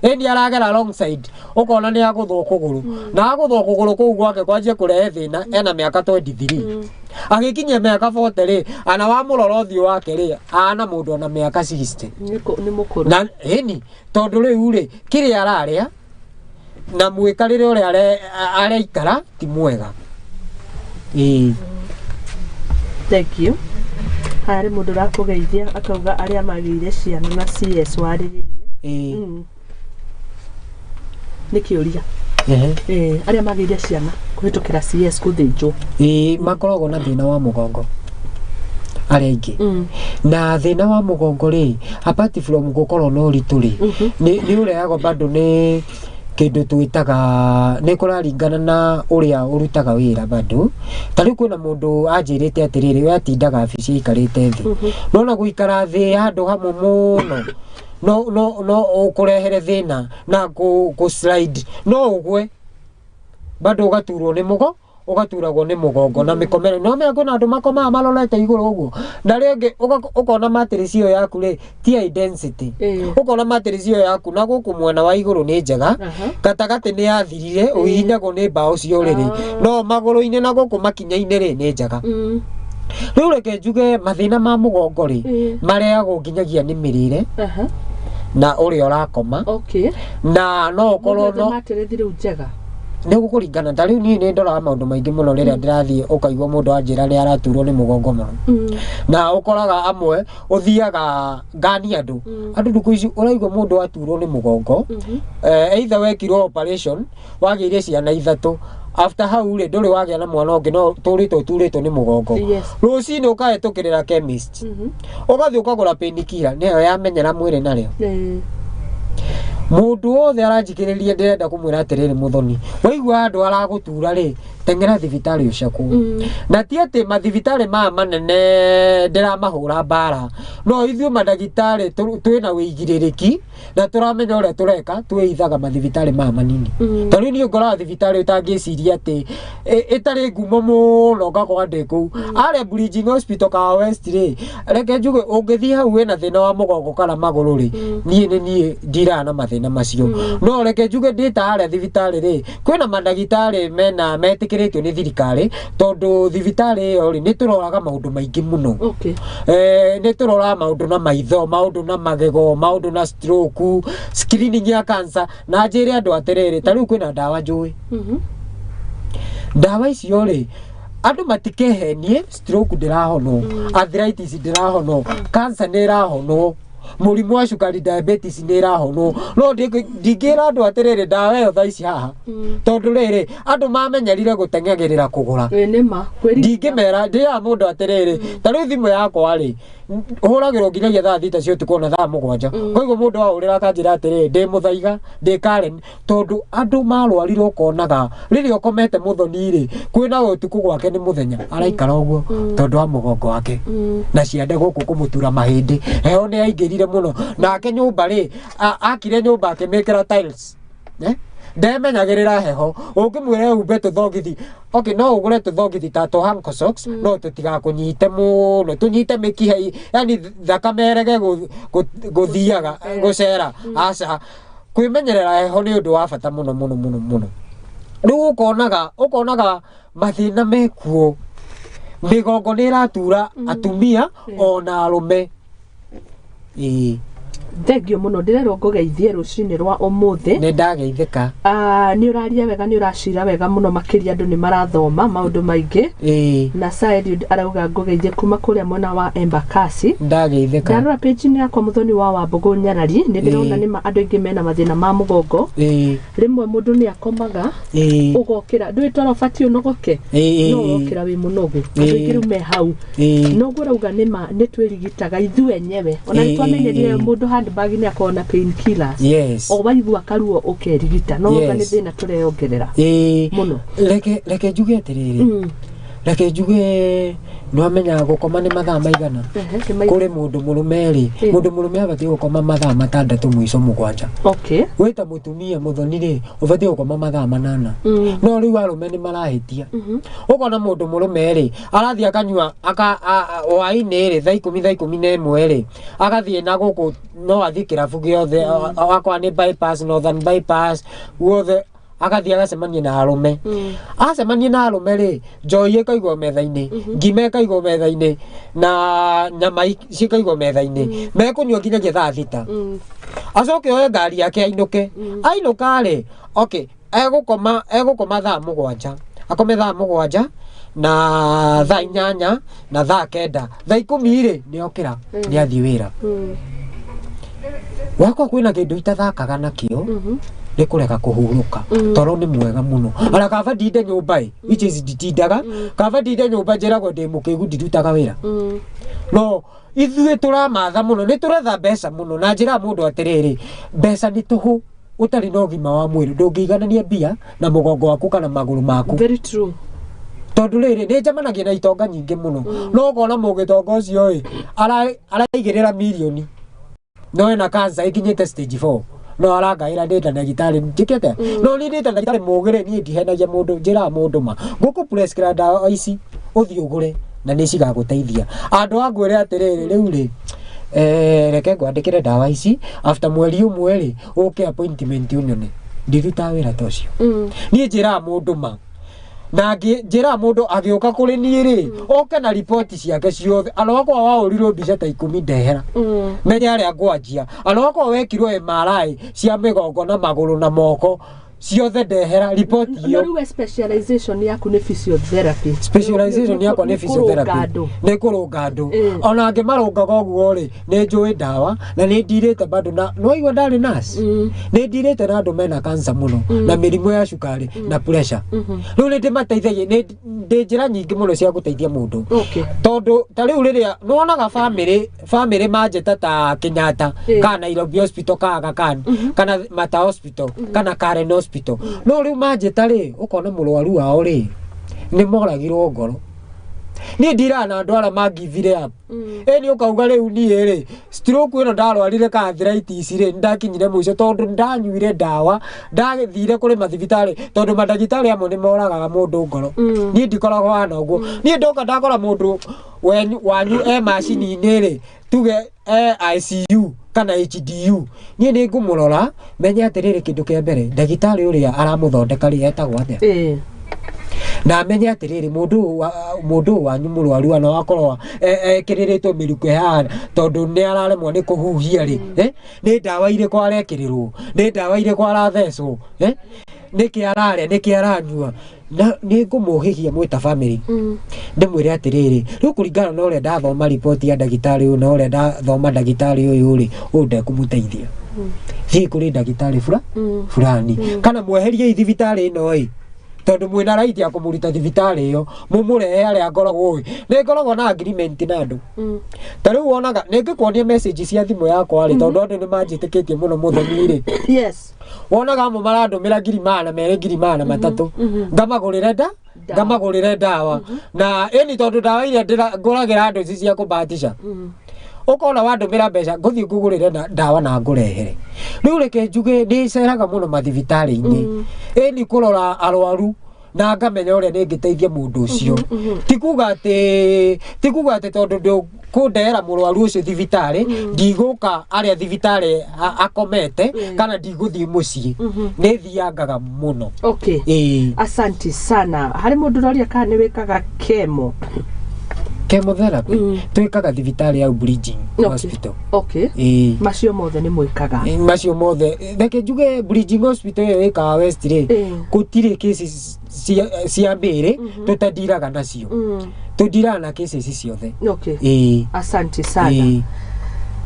ĩni aragera wrong side, ũkona nĩ agũthwo kũgũrũ, na agũthwo kũgũrũ kũu gwake kwanjia kũrehe thĩna. Ena mĩaka 23, agĩkinyia mĩaka 40 rĩ, ana wamũrora ũthiũ wake rĩ, ana mũndũ ona mĩaka 60. Nĩ mũkũrũ. Na ĩni tondũ rĩu rĩ, kĩrĩa ararĩa na mwĩkarĩre ũrĩa areikara ti mwega, ĩĩ. Thank you. Harĩ mũndũ ũrakũgeithia akauga arĩa magĩire ciana na CS warĩrĩrie. Ĩĩ. Nĩ kĩũria. Ehe. Arĩa magĩire ciana kũhĩtũkĩra CS gũthĩnjwo. Ĩĩ, makoragwo na thĩna wa mũgongo arĩa aingĩ. Na thĩna wa mũgongo rĩ, apart from gũkorwo na ũritũ rĩ, nĩ ũrehagwo bado nĩ kĩndũ twĩtaga, nĩ kũraringana na ũrĩa ũrutaga wĩra. Bado ta rĩu kwĩna mũndũ anjĩrĩte atĩrĩrĩ, we atindaga abici aikarĩte thĩ, nona gũikara thĩ handũ hamwe mũno no ũkũrehere thĩna na kũ slide, no ũgwe bado ũgaturwo nĩ mũgo, ũgaturagwo nĩ mũgongo na mĩkomere. No menya kwĩna andũ makomaga marorete igũrũ ũguo, na rĩngĩ ũkona mattress ĩyo yaku rĩ ti high density. Ũkona mattress ĩyo yaku na gũkũ mwena wa igũrũ nĩ njega, gatagatĩ nĩ yathirire, ũhihinyagwo nĩ mbaũ cia ũrĩrĩ, no magũrũ-inĩ na gũkũ makinya-inĩ rĩ nĩ njega. Rĩu reke njuge mathĩna ma mũgongo rĩ, marehagwo nginyagia nĩ mĩrĩre na ũrĩa ũrakoma, na no ũkorwo no Mattress rĩu njega. Nĩ gũkũringana. Ta rĩu niĩ nĩ ndoraga maũndũ maingĩ mũno rĩrĩa ndĩrathiĩ, ũkaigua mũndũ anjĩra nĩ araturwo nĩ mũgongo mũno, na ũkoraga amwe ũthiaga ngani andũ andũ ndukũ ici ũraigua mũndũ aturwo nĩ mũgongo, either wekirwo operation, wagĩire ciana ithatũ, after hau rĩ ndũrĩ wagĩa na mwana ũngĩ, no tũrĩtwo ũturĩtwo nĩ mũgongo. Rũcinĩ ũkahĩtũkĩrĩra chemist, ũgathiĩ ũkagũra painkiller, nĩyo yamenyera mwĩrĩ narĩo. Mũndũ wothe aranjikĩrĩria, ndĩrenda kũmwĩra atĩrĩrĩ, mũthoni, waigua andũ aragũtura rĩ, teng'era thibitarĩ ũcekwo. Na ti atĩ mathibitarĩ maya manene ndĩramahũra mbara, no ithuĩ mandagĩtarĩ twĩna wĩigĩrĩrĩki na tũramenya ũrĩa tũreka, twĩithaga mathibitarĩ maya manini. Ta rĩu niĩ ngoraga thibitarĩ ũtangĩciria atĩ ĩtarĩ ngumo mũno, ngakora ndĩ kũu arĩa Bridging Hospital ka West rĩ. Reke njuge ũngĩthiĩ hau wĩna thĩna wa mũgongo kana magũrũ rĩ, niĩ nĩ niĩ ndiraga na mathĩna macio. No reke njuge ndĩ ta harĩa thibitarĩ rĩ, kwĩna mandagĩtarĩ mena metĩkĩrĩtio nĩ thirikari, tondũ thibitarĩ ĩyo rĩ, nĩ tũroraga maũndũ maingĩ mũno. Nĩ tũroraga maũndũ na maitho, maũndũ na magego, maũndũ na stroke, screening ya cancer. Na njĩre andũ atĩrĩrĩ, ta rĩu kwĩna ndawa njũĩ, ndawa icio rĩ, andũ matikehenie, stroke ndĩrahonwo, arthritis ndĩrahonwo, cancer nĩ ĩrahonwo, mũrimũ wa cukari diabetes nĩ ĩrahonwo, no ndingĩra andũ atĩrĩrĩ ndawa ĩyo thaa ici haha, tondũ rĩrĩ andũ mamenyerire gũteng'agĩrĩra kũgũra. Ĩĩ, nĩ ma. Ndingĩmera, ndĩraga mũndũ atĩrĩrĩ, ta rĩu thimũ yakwa rĩ, hũragĩrwo nginyagia thaa 6 cia ũtukũ na thaa 7. Koguo mũndũ ahũrĩra akanjĩra atĩrĩrĩ, ndĩ mũthaiga, ndĩ Karen, tondũ andũ marwarire ũkonaga rĩrĩa ũkomete mũthoni rĩ, kwĩna ũtukũ gwake nĩ mũthenya, araikara ũguo tondũ wa mũgongo wake na ciande gũkũ kũmũtura mahĩndĩ. Heho nĩ aingĩrire mũno nake nyũmba rĩ, akire nyũmba akĩmĩkĩra tiles, eh? Ndemenyagĩrĩra heho. Ũngĩmwĩra humbe tũthogithi, okay, no ũgũre tũthogithi ta tũ ankle socks, no tũtigakũnyite mũno, tũnyite mĩkiha, yani thakame ĩrege gũthiaga gũcera. Aca, kwĩmenyerera heho nĩ ũndũ wa bata mũno mũno mũno mũno. Rĩu ũkonaga mathĩna mekuo, mĩgongo nĩ ĩratura atumia ona arũme, ĩĩ. Thengio mũno, ndĩrerwo ngũgeithie rũcinĩ rwa ũmũthĩ. Nĩ ndageithĩka. Ah, nĩ ũraria wega, nĩ ũracira wega mũno makĩria, andũ nĩ marathoma maũndũ maingĩ. Na Said arauga ngũgeithie kuma kũrĩa mwena wa Embakasi. Ndageithĩka. Ndarora page-inĩ yakwa, Mũthoni wa Wambũgũ Nyarari, nĩ ndĩrona nĩma andũ aingĩ mena mathĩna ma mũgongo. Rĩmwe mũndũ nĩ akomaga, ũgokĩra ndũĩ toro ũbatiĩ ũnogoke, no wokĩra wĩ mũnogu. Andũ aingĩ rĩu me hau. Noguo ũrauga nĩma nĩ twĩrigitaga ithuĩ enyewe, ona nĩ twamenyerire mũndũ handbag nĩ akoragwo na pain killers. O waigua karuo ũkerigita, no ũrauga nĩ thĩna tũreyongerera mũno. Reke njuge atĩrĩrĩ, reke njuge, nĩwamenya gũkoma nĩ mathaa maigana? Ehe, nĩ Kũrĩ mũndũ mũrũme rĩ, mũndũ mũrũme abatiĩ gũkoma mathaa 6 mũico 7. Wĩta mũtumia mũthoni rĩ, ũbatiĩ gũkoma mathaa 8. No rĩu arũme nĩ marahĩtia. Ũkona mũndũ mũrũme rĩ, arathiĩ akanyua aka hwaĩ-inĩ rĩ, thaa 10, thaa 11 rĩ, agathiĩ na gũkũ, no athiĩ kĩrabu gĩothe, akorwo nĩ bypass, Northern Bypass guothe, agathiĩ agacemania na arũme. Acemania na arũme rĩ, njohi ĩkaigwo metha-inĩ, ngima ĩkaigwo metha-inĩ, na nyama cikaigwo metha-inĩ, mekũnyua nginyagia thaa 6. Acoke oe ngari yake ainũke. Ainũka rĩ, okay, egũkoma thaa 7, akome thaa 7 na thaa 8 na thaa 9, thaa 10 rĩ, nĩ okĩra, nĩ athiĩ wĩra. Wakwa kwĩna kĩndũ itathakaga nakĩo, nĩ kũrega kũhurũka. Toro nĩ mwega mũno. Ona kaba ndinde nyũmba ĩ, which is nditindaga, kaba ndinde nyũmba, njĩragwo ndĩ mũkĩgu, ndirutaga wĩra. No ithuĩ tũramatha mũno, nĩ tũretha mbeca mũno, na njĩra mũndũ atĩrĩrĩ, mbeca nĩ tũhũ ũtarĩ na ũgima wa mwĩrĩ. Ndũngĩiganania mbia na mũgongo waku kana magũrũ maku. Very true. Tondũ rĩrĩ, nĩ njemanagia na itonga nyingĩ mũno, no ũkona mũgĩtonga ũcio ĩ araigĩrĩra mirioni, no ena cancer ĩkinyĩte stage 4, no arangaĩra ndĩ ta ndagĩtarĩ njĩkĩte. No niĩ ndĩ ta ndagĩtarĩ mũgĩ rĩ, niĩ ndihenagia mũndũ, njĩraga mũndũ ma ngũkũ prescribe ndawa ici, ũthiĩ ũgũre na nĩ cigagũteithia. Andũ a ngwĩre atĩrĩrĩ, rĩu rĩ, reke ngwandĩkĩre ndawa ici, after mweri ũmwe rĩ, ũke appointment ũnyone. Ndirutaga wĩra ta ũcio. Niĩ njĩraga mũndũ ma, na njĩraga mũndũ agĩũka kũrĩ niĩ rĩ, oke na riboti ciake ciothe. Ana wakwa waũrirwo mbica ta 10 ndehera, menye harĩa ngwanjia. Ana wakwa wekirwo MRI cia mĩgongo na magũrũ na moko ciothe, ndehera riboti No ĩyo. rĩu we specialization yaku nĩ physiotherapy. Specialization yakwa nĩ Kũrũnga physiotherapy. andũ. Nĩ kũrũnga andũ. Ona ngĩmarũngaga ũguo rĩ, nĩ njũĩ ndawa na nĩ ndirĩte bado, na nĩwaigua ndarĩ nurse. Nĩ ndirĩte na andũ mena cancer mũno na mĩrimũ ya cukari na pressure. Rĩu nĩ ndĩmateithagia, nĩ ndĩ njĩra nyingĩ mũno cia gũteithia mũndũ. Tondũ ta rĩu rĩrĩa nĩwonaga family manjĩta ta Kenyatta kana Nairobi Hospital kana Aga Khan kana Mata Hospital kana Karen Hospital, no rĩu manjĩta rĩ, ũkona mũrwaru wao rĩ, nĩ moragirwo ngoro. Niĩ ndiraga na andũ arĩa mangivire up. Ĩni ũkauga rĩu niĩ rĩ, stroke ĩno ndarwarire ka arthritis rĩ, nĩndakinyire mũico tondũ ndanyuire ndawa, ndathire kũrĩ mathibitarĩ, tondũ mandagĩtarĩ amwe nĩ moragaga mũndũ ngoro. Niĩ ndikoragwo hana ũguo. Niĩ ndoka ndakora mũndũ wanyu e macini-inĩ rĩ, tuge e ICU kana HDU, niĩ nĩ ngũmũrora menye atĩrĩrĩ, kĩndũ kĩa mbere, ndagĩtarĩ ũrĩa aramũthondeka rĩ, etagwo atĩa, na amenye atĩrĩrĩ, mũndũ ũyũ wanyu mũrwaru ano akorwo ekĩrĩrĩtwo mĩrukĩ haha tondũ nĩ araremwo nĩ kũhuhia rĩ, nĩ ndawa irĩkũ arekĩrĩrwo, nĩ ndawa irĩkũ arathecwo, nĩkĩ ararĩa, nĩkĩ aranyua, na nĩ ngũmũhĩhia mwĩ ta family, ndĩmwĩre atĩrĩrĩ, rĩu kũringana na ũrĩa ndathoma riboti ya ndagĩtarĩ ũyũ na ũrĩa ndathoma ndagĩtarĩ ũyũ rĩ, ũyũ ndekũmũteithia, thiĩ kũrĩ ndagĩtarĩ fulani, kana mweherie thibitarĩ ĩno ĩ, tondũ mwĩna right ya kũmũruta thibitarĩ ĩyo, mũmũrehe harĩa ngoragwo ĩ. Nĩ ngoragwo na agreement na andũ. Ta rĩu wonaga nĩ ngĩkuonia message cia thimũ yakwa rĩ, tondũ andũ nĩ manjĩtĩkĩtie mũno mũthoni rĩ. Wonaga amwe marandũmĩra 200,000, 300,000, ngamagũrĩre nda Ndawa. Ngamagũrĩre ndawa na ĩni, tondũ ndawa iria ngũragĩra andũ ci cia kũbahatisha. Ũkona wandũmĩra mbeca, ngũthiĩ ngũgũrĩre na ndawa na ngũrehere. Rĩu reke njuge, nĩ ceraga mũno mathibitarĩ-inĩ, ĩni kũrora arwaru na ngamenya ũrĩa nĩngĩteithia mũndũ ũcio. Ti kuga atĩ tondũ ndũkũndehera mũrwaru ũcio thibitarĩ, ndigũka arĩa thibitarĩ akomete, kana ndigũthiĩ mũciĩ. Nĩ thiangaga mũno. Ĩĩ. Asante sana. Harĩ mũndũ ũroria kana nĩ wĩkaga chemo. Chemotherapy twĩkaga thibitarĩ ya Bridging Hospital. Ĩĩ. Macio mothe nĩ mwĩkaga? Ĩ, macio mothe, reke njuge Bridging Hospital ĩyo ĩkaga West rĩ, gũtirĩ cases cia mbĩrĩ tũtandiraga nacio. Tũndiraga na cases ciothe. Ĩĩ. Asante sana. Ĩĩ.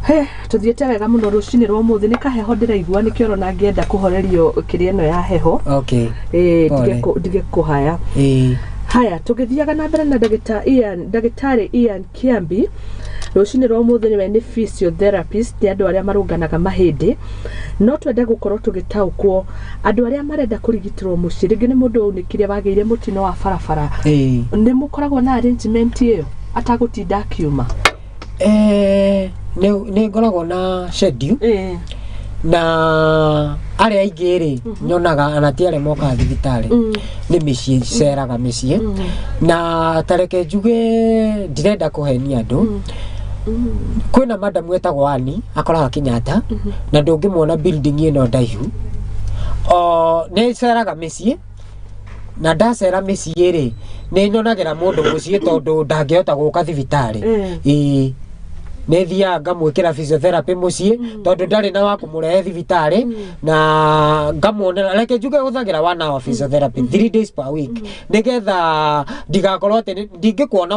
He, tũthiĩte wega mũno rũcinĩ rwa ũmũthĩ. Nĩ kaheho ndĩraigua, nĩkĩo ũrona ngĩenda kũhorerio kĩrĩa ĩno ya heho. Ĩĩ, Pole. ndige kũhaya. Haya, tũgĩthiaga na mbere na ndagĩtarĩ Ian Kiambi rũcinĩ rwa ũmũthĩ, nĩwe nĩ physiotherapist, nĩ andũ arĩa marũnganaga mahĩndĩ. No twende gũkorwo tũgĩtaũkwo, andũ arĩa marenda kũrigitĩrwo mũciĩ, rĩngĩ nĩ mũndũ waunĩkire, wagĩire mũtino wa barabara, nĩ mũkoragwo na arrangement ĩyo atagũtinda akiuma? Nĩ ngoragwo na schedule na arĩa aingĩ rĩ nyonaga, ana ti arĩa mokaga thibitarĩ, nĩ mĩciĩ ceraga mĩciĩ. Na tareke njuge, ndirenda kũhenia andũ, kwĩna madamu etagwo Ani, akoraga Kenyatta, na ndũngĩmuona building ĩno ndaihu. O nĩ ceraga mĩciĩ, na ndacera mĩciĩ rĩ, nĩ nyonagĩra mũndũ mũciĩ tondũ ndangĩhota gũka thibitarĩ. Ĩĩ, nĩ thiaga ngamwĩkĩra physiotherapy mũciĩ tondũ ndarĩ na wa kũmũrehe thibitarĩ, na ngamuonera, reke njuge hũthagĩra 1 hour physiotherapy 3 days per week, nĩgetha ndigakorwo atĩ ndingĩkuona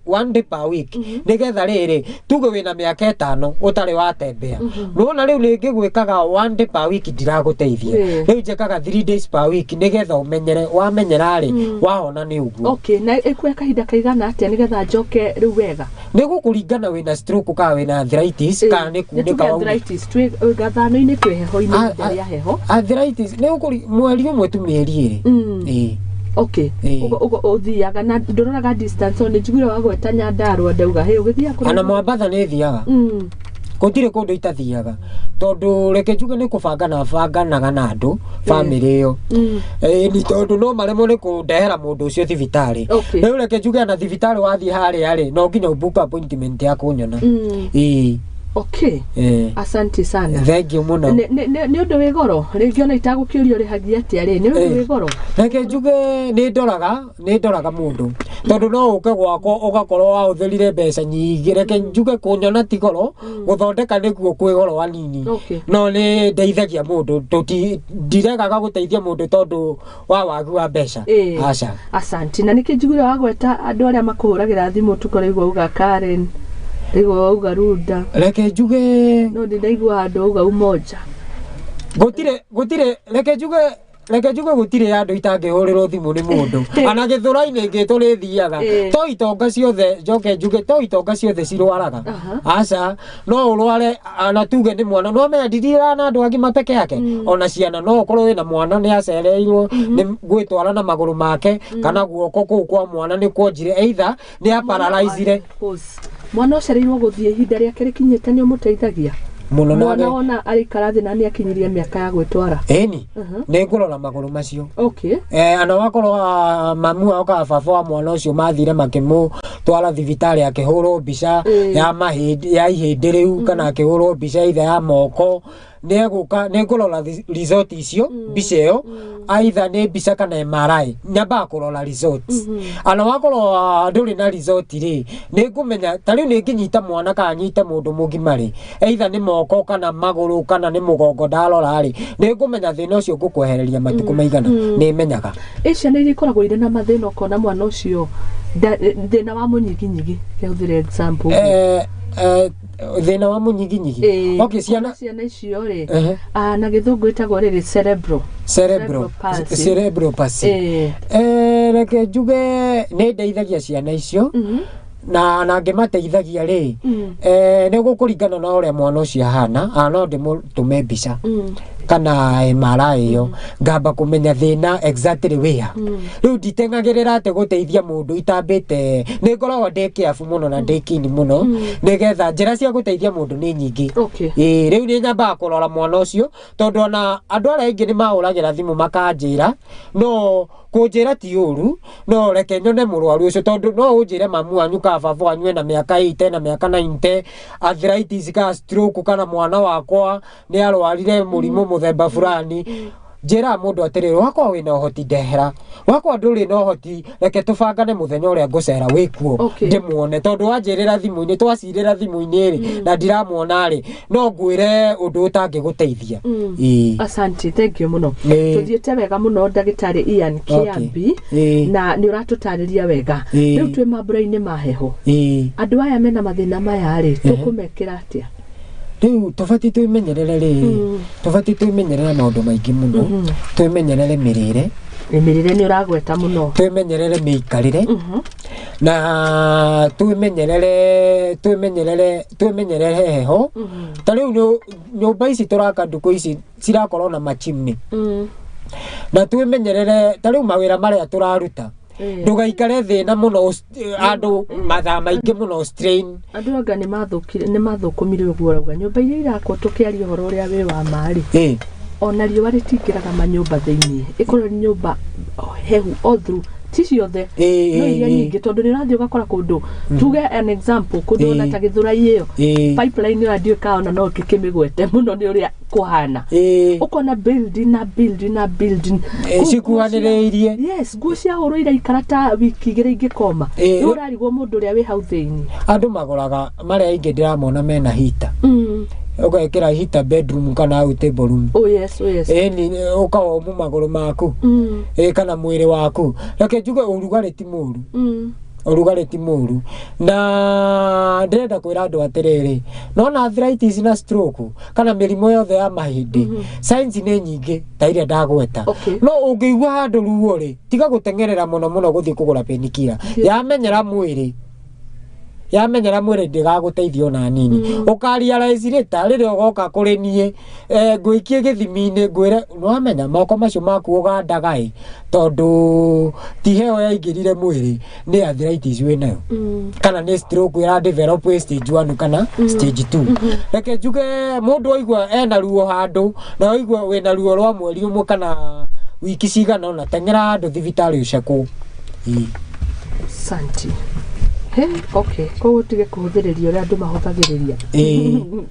one day per week, nĩgetha rĩrĩ tuge wĩna mĩaka 5 ũtarĩ watembea, nĩwona rĩu rĩngĩ gwĩkaga one day per week ndiragũteithia. Rĩu njĩkaga 3 days per week nĩgetha ũmenyere, wamenyera rĩ, wahona nĩ ũguo. Okay, na ĩkuoya kahinda kaigana atĩa nĩgetha njoke rĩu wega? Nĩ gũkũringana wĩna stroke kana wĩna arthritis kana nĩ Nĩ kunĩka tuge arthritis, twĩ gathano-inĩ, twĩ heho-inĩ, ihinda rĩa heho. Arthritis nĩ gũkũri mweri ũmwe tu, mĩeri 2. Ĩĩ. Ũguo ũthiaga na ndũroraga distance, o nĩ njiguire wagweta Nyandarua, ndauga hĩ ũgĩthiaga kũraihu. Ana Mwambatha nĩ thiaga. Gũtirĩ kũndũ itathiaga, tondũ reke njuge nĩ kũbanga na banganaga na andũ bamĩrĩ ĩyo. Ĩĩ, nĩ tondũ no maremwo nĩ kũndehera mũndũ ũcio thibitarĩ. Rĩu reke njuge ona thibitarĩ wathiĩ harĩa rĩ, no nginya ũbook appointment ya kũnyona. Ĩĩ. Asante sana. Thank you mũno. Nĩ ũndũ wĩ goro rĩngĩ, ona itagũkĩũria ũrĩhagia atĩa rĩ, nĩ ũndũ wĩ goro? Reke njuge nĩ ndoraga mũndũ, tondũ no ũke gwakwa ũgakorwo wahũthĩrire mbeca nyingĩ. Reke njuge kũnyona ti goro, gũthondeka nĩkuo kwĩ goro hanini. No nĩ ndeithagia mũndũ, ndiregaga gũteithia mũndũ tondũ wa wagi wa mbeca. Aca. Asante. Na nĩkĩ njiguire wagweta andũ arĩa makũhũragĩra thimũ ũtukũ, rĩgua uga Karen, rĩgua uga Runda? Reke njuge No ndinaigua handũ uga Umoja. Gũtirĩ, reke njuge gũtirĩ andũ itangĩhũrĩrwo thimũ nĩ mũndũ, ana gĩthũra-inĩ ngĩ tũrĩthiaga. To itonga ciothe, njoke njuge to itonga ciothe cirwaraga. Aca, no ũrware ana tuge nĩ mwana, no amenya ndithiraga na andũ agima peke yake, ona ciana. No ũkorwo wĩna mwana nĩ acereirwo nĩ gwĩtwara na magũrũ make, kana guoko kũu kwa mwana nĩ kwonjire, either nĩ aparalyzire. Pause. Mwana ũcereirwo gũthiĩ ihinda rĩake rĩkinyĩte, nĩ ũmũteithagia? Mũno. Mwana nake wona arĩikara thĩ na nĩ akinyirie mĩaka ya gwĩtwara? Ĩni, nĩ ngũrora magũrũ macio. Ana wakorwo mamu wao kana baba wa mwana ũcio mathire makĩmũtwara thibitarĩ, akĩhũrwo mbica ya mahĩndĩ, ya ihĩndĩ rĩu, kana akĩhũrwo mbica ithe ya moko, nĩ egũka, nĩ ngũrora result icio, mbica ĩyo, either nĩ mbica kana MRI, nyambaga kũrora results. Ana wakorwo ndũrĩ na result rĩ, nĩ ngũmenya ta rĩu nĩ ngĩnyita mwana kana nyite mũndũ mũgima rĩ, either nĩ moko kana magũrũ kana nĩ mũgongo, ndarora rĩ, nĩ ngũmenya thĩna ũcio ngũkwehereria matukũ maigana. Nĩ menyaga. Ĩ ciana iria ikoragwo irĩ na mathĩna, ũkona mwana ũcio thĩna wa mũnyiginyigi, kĩhũthĩre example. Thĩna wa mũnyiginyigi? Okay, ciana. Ciana icio rĩ, na gĩthũngũ ĩtagwo rĩrĩ cerebral cerebral cerebral palsy. Cerebral palsy. Reke njuge nĩ ndeithagia ciana icio, na ngĩmateithagia rĩ, nĩ gũkũringana na ũrĩa mwana ũcio ahana. No ndĩmũtũme mbica kana MRI ĩyo, ngamba kũmenya thĩna exactly where. Rĩu nditeng'agĩrĩra atĩ gũteithia mũndũ itambĩte, nĩ ngoragwo ndĩ careful mũno na ndĩ keen mũno, nĩgetha njĩra cia gũteithia mũndũ nĩ nyingĩ. Ĩĩ, rĩu nĩ nyambaga kũrora mwana ũcio, tondũ ona andũ arĩa aingĩ nĩ mahũragĩra thimũ makanjĩra, no kũnjĩra ti ũru, no reke nyone mũrwaru ũcio, tondũ no ũnjĩre mamu wanyu kana baba wanyu ena mĩaka 80 na mĩaka 90, arthritis kana stroke, kana mwana wakwa nĩ arwarire mũrimũ mũthemba fulani. Njĩraga mũndũ atĩrĩrĩ, wakwa wĩna ũhoti ndehera, wakwa ndũrĩ na ũhoti reke tũbangane mũthenya ũrĩa ngũcera wĩkuo. Ndĩmuone, tondũ wanjĩrĩra thimũ-inĩ, twacirĩra thimũ-inĩ rĩ, na ndiramuona rĩ, no ngwĩre ũndũ ũtangĩgũteithia. Ĩĩ. Asante, thank you mũno. Tũthiĩte wega mũno, ndagĩtarĩ Ian Kĩambi, na nĩ ũratũtarĩria wega. Rĩu twĩ mambura-inĩ ma heho. Andũ aya mena mathĩna maya rĩ, tũkũmekĩra atĩa? Rĩu tũbatiĩ twĩmenyerere rĩ, tũbatiĩ twĩmenyerere maũndũ maingĩ mũno. Twĩmenyerere mĩrĩre. Mĩrĩre nĩ ũragweta mũno. Twĩmenyerere mĩikarĩre, na twĩmenyerere heho. Ta rĩu nyũmba ici tũraka ndukũ ici cirakorwo na machimney. Na twĩmenyerere ta rĩu mawĩra marĩa tũraruta, ndũgaikare thĩna mũno, andũ mathaa maingĩ mũno, strain. Andũ anga nĩ mathũkire, nĩ mathũkũmire ũguo ũrauga. Nyũmba iria irakwo, tũkĩaria ũhoro ũrĩa wĩ wa ma-rĩ, ona riũa rĩtingĩraga manyũmba thĩinĩ, ĩkorwo nĩ nyũmba hehu all through, ti ciothe, no iria nyingĩ, tondũ nĩ ũrathiĩ ũgakora kũndũ, tuge an example, kũndũ ona ta Gĩthũrai ĩyo, pipeline ĩyo ndiũĩ kana ona no ngĩkĩmĩgwete mũno nĩ ũrĩa kũhana, ũkona building na building na building. Kũu Cikuhanĩrĩirie. Yes, nguo cia hũrwo iraikara ta wiki 2 ingĩkoma. Rĩu ũrarigwo mũndũ ũrĩa wĩ hau thĩinĩ. Andũ magũraga marĩa aingĩ ndĩramona mena heater. Ũgekĩra heater bedroom kana hau table room. Oh yes, oh yes. Ĩni ũkawomu magũrũ maku, kana mwĩrĩ waku. Reke njuge ũrugarĩ ti mũru. Ũrugarĩ ti mũru, na ndĩrenda kwĩra andũ atĩrĩrĩ, nona arthritis na stroke kana mĩrimũ yothe ya mahĩndĩ, science nĩ nyingĩ ta iria ndagweta. No ũngĩigua handũ ruo rĩ, tiga gũteng'erera mũno mũno gũthiĩ kũgũra painkiller. Yamenyera mwĩrĩ ndĩgagũteithia ona nini. Ũka-realize later rĩrĩa ũgoka kũrĩ niĩ, ngũikie gĩthimi-inĩ, ngwĩre nĩwamenya moko macio maku ũgandaga ĩ, tondũ ti heho yaingĩrire mwĩrĩ, nĩ arthritis wĩnayo, kana nĩ stroke ĩra develop ĩ stage 1 kana stage 2. Reke njuge mũndũ aigua ena ruo handũ, na waigua wĩna ruo rwa mweri ũmwe kana wiki cigana ũna, teng'era handũ thibitarĩ ũcekwo. Ĩĩ. Santi. He, okay, koguo tige kũhũthĩrĩria ũrĩa andũ mahũthagĩrĩria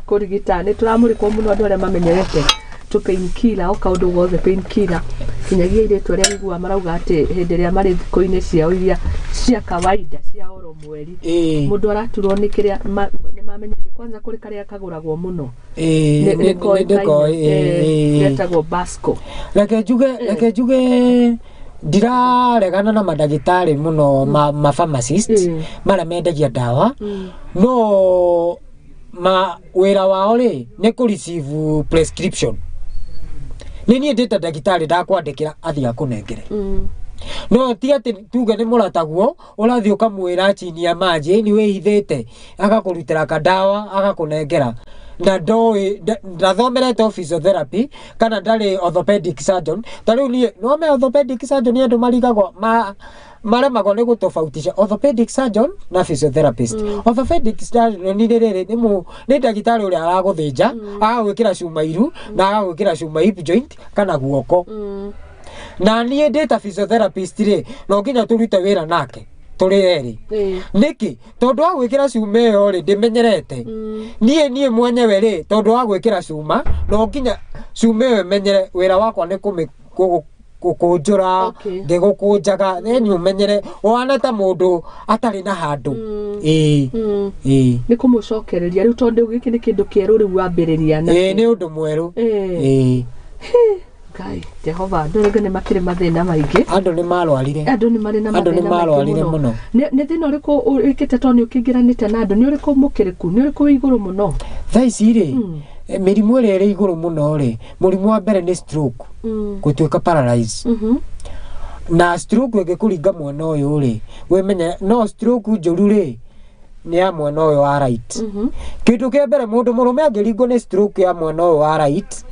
kũrigita. Nĩ tũramũrĩkwo mũno andũ arĩa mamenyerete tũ painkiller, o kaũndũ gothe painkiller, kinyagia airĩtu arĩa wĩiguaga marauga atĩ hĩndĩ ĩrĩa marĩ thikũ-inĩ ciao iria cia kawaida cia oro mweri, mũndũ araturwo nĩ kĩrĩa nĩ mamenyerie. Kwanza kũrĩ karĩa kagũragwo mũno. Nĩ Nĩ koĩkaine, koĩ. Getagwo Basco. Reke njuge ndiraregana na mandagĩtarĩ mũno, ma pharmacist marĩa mendagia ndawa, no ma wĩra wao rĩ nĩ kũ receive prescription. Nĩ niĩ ndĩta ndagĩtarĩ ndakwandĩkĩra athiĩ akũnengere, no ti atĩ tuge nĩ mũrataguo ũrathiĩ ũkamwĩra chini ya maji nĩ wĩhithĩte, agakũrutĩra kandawa agakũnengera, na ndoĩ ndathomerete o physiotherapy kana ndarĩ orthopedic surgeon. Ta rĩu niĩ nĩwame orthopedic surgeon, andũ marigagwo maremagwo nĩ gũtofautisha orthopedic surgeon na physiotherapist. Orthopedic surgeon nĩ rĩrĩ, nĩ ndagĩtarĩ ũrĩa aragũthĩnja, agagwĩkĩra cuma iru na agagwĩkĩra cuma hip joint kana guoko. Na niĩ ndĩ ta physiotherapist rĩ, no nginya tũrute wĩra nake tũrĩ erĩ. Nĩkĩ? Tondũ wa gwĩkĩra cuma ĩyo rĩ, ndĩmenyerete niĩ mwenyewe rĩ, tondũ wa gwĩkĩra cuma no nginya cuma ĩyo ĩmenyere. Wĩra wakwa nĩ gũkũnjũra, ngĩgũkũnjaga, then ũmenyere ũhane ta mũndũ atarĩ na handũ. Ĩĩ. Ĩĩ. Nĩ kũmũcokereria rĩu, tondũ gĩkĩ nĩ kĩndũ kĩerũ rĩu wambĩrĩria. Ĩĩ, nĩ ũndũ mwerũ. Ĩĩ. Ngai Jehova, andũ rĩngĩ nĩ makĩrĩ mathĩna maingĩ. Andũ nĩ marwarire. Andũ nĩ marĩ na Andũ nĩ mathĩna maingĩ marwarire mũno. Nĩ thĩna ũrĩkũ wĩkĩte, tondũ nĩ ũkĩingĩranĩte na andũ, nĩ ũrĩkũ mũkĩrĩku, nĩ ũrĩkũ wĩ igũrũ mũno? Thaa ici rĩ, mĩrimũ ĩrĩa ĩrĩ igũrũ mũno rĩ, mũrimũ wa mbere nĩ stroke, gũtuĩka paralyze. Na stroke ĩngĩkũringa mwena ũyũ rĩ, wĩmenye no stroke njũru rĩ, nĩ ya mwena ũyũ wa right. Kĩndũ kĩa mbere, mũndũ mũrũme angĩringwo nĩ stroke ya mwena ũyũ wa right,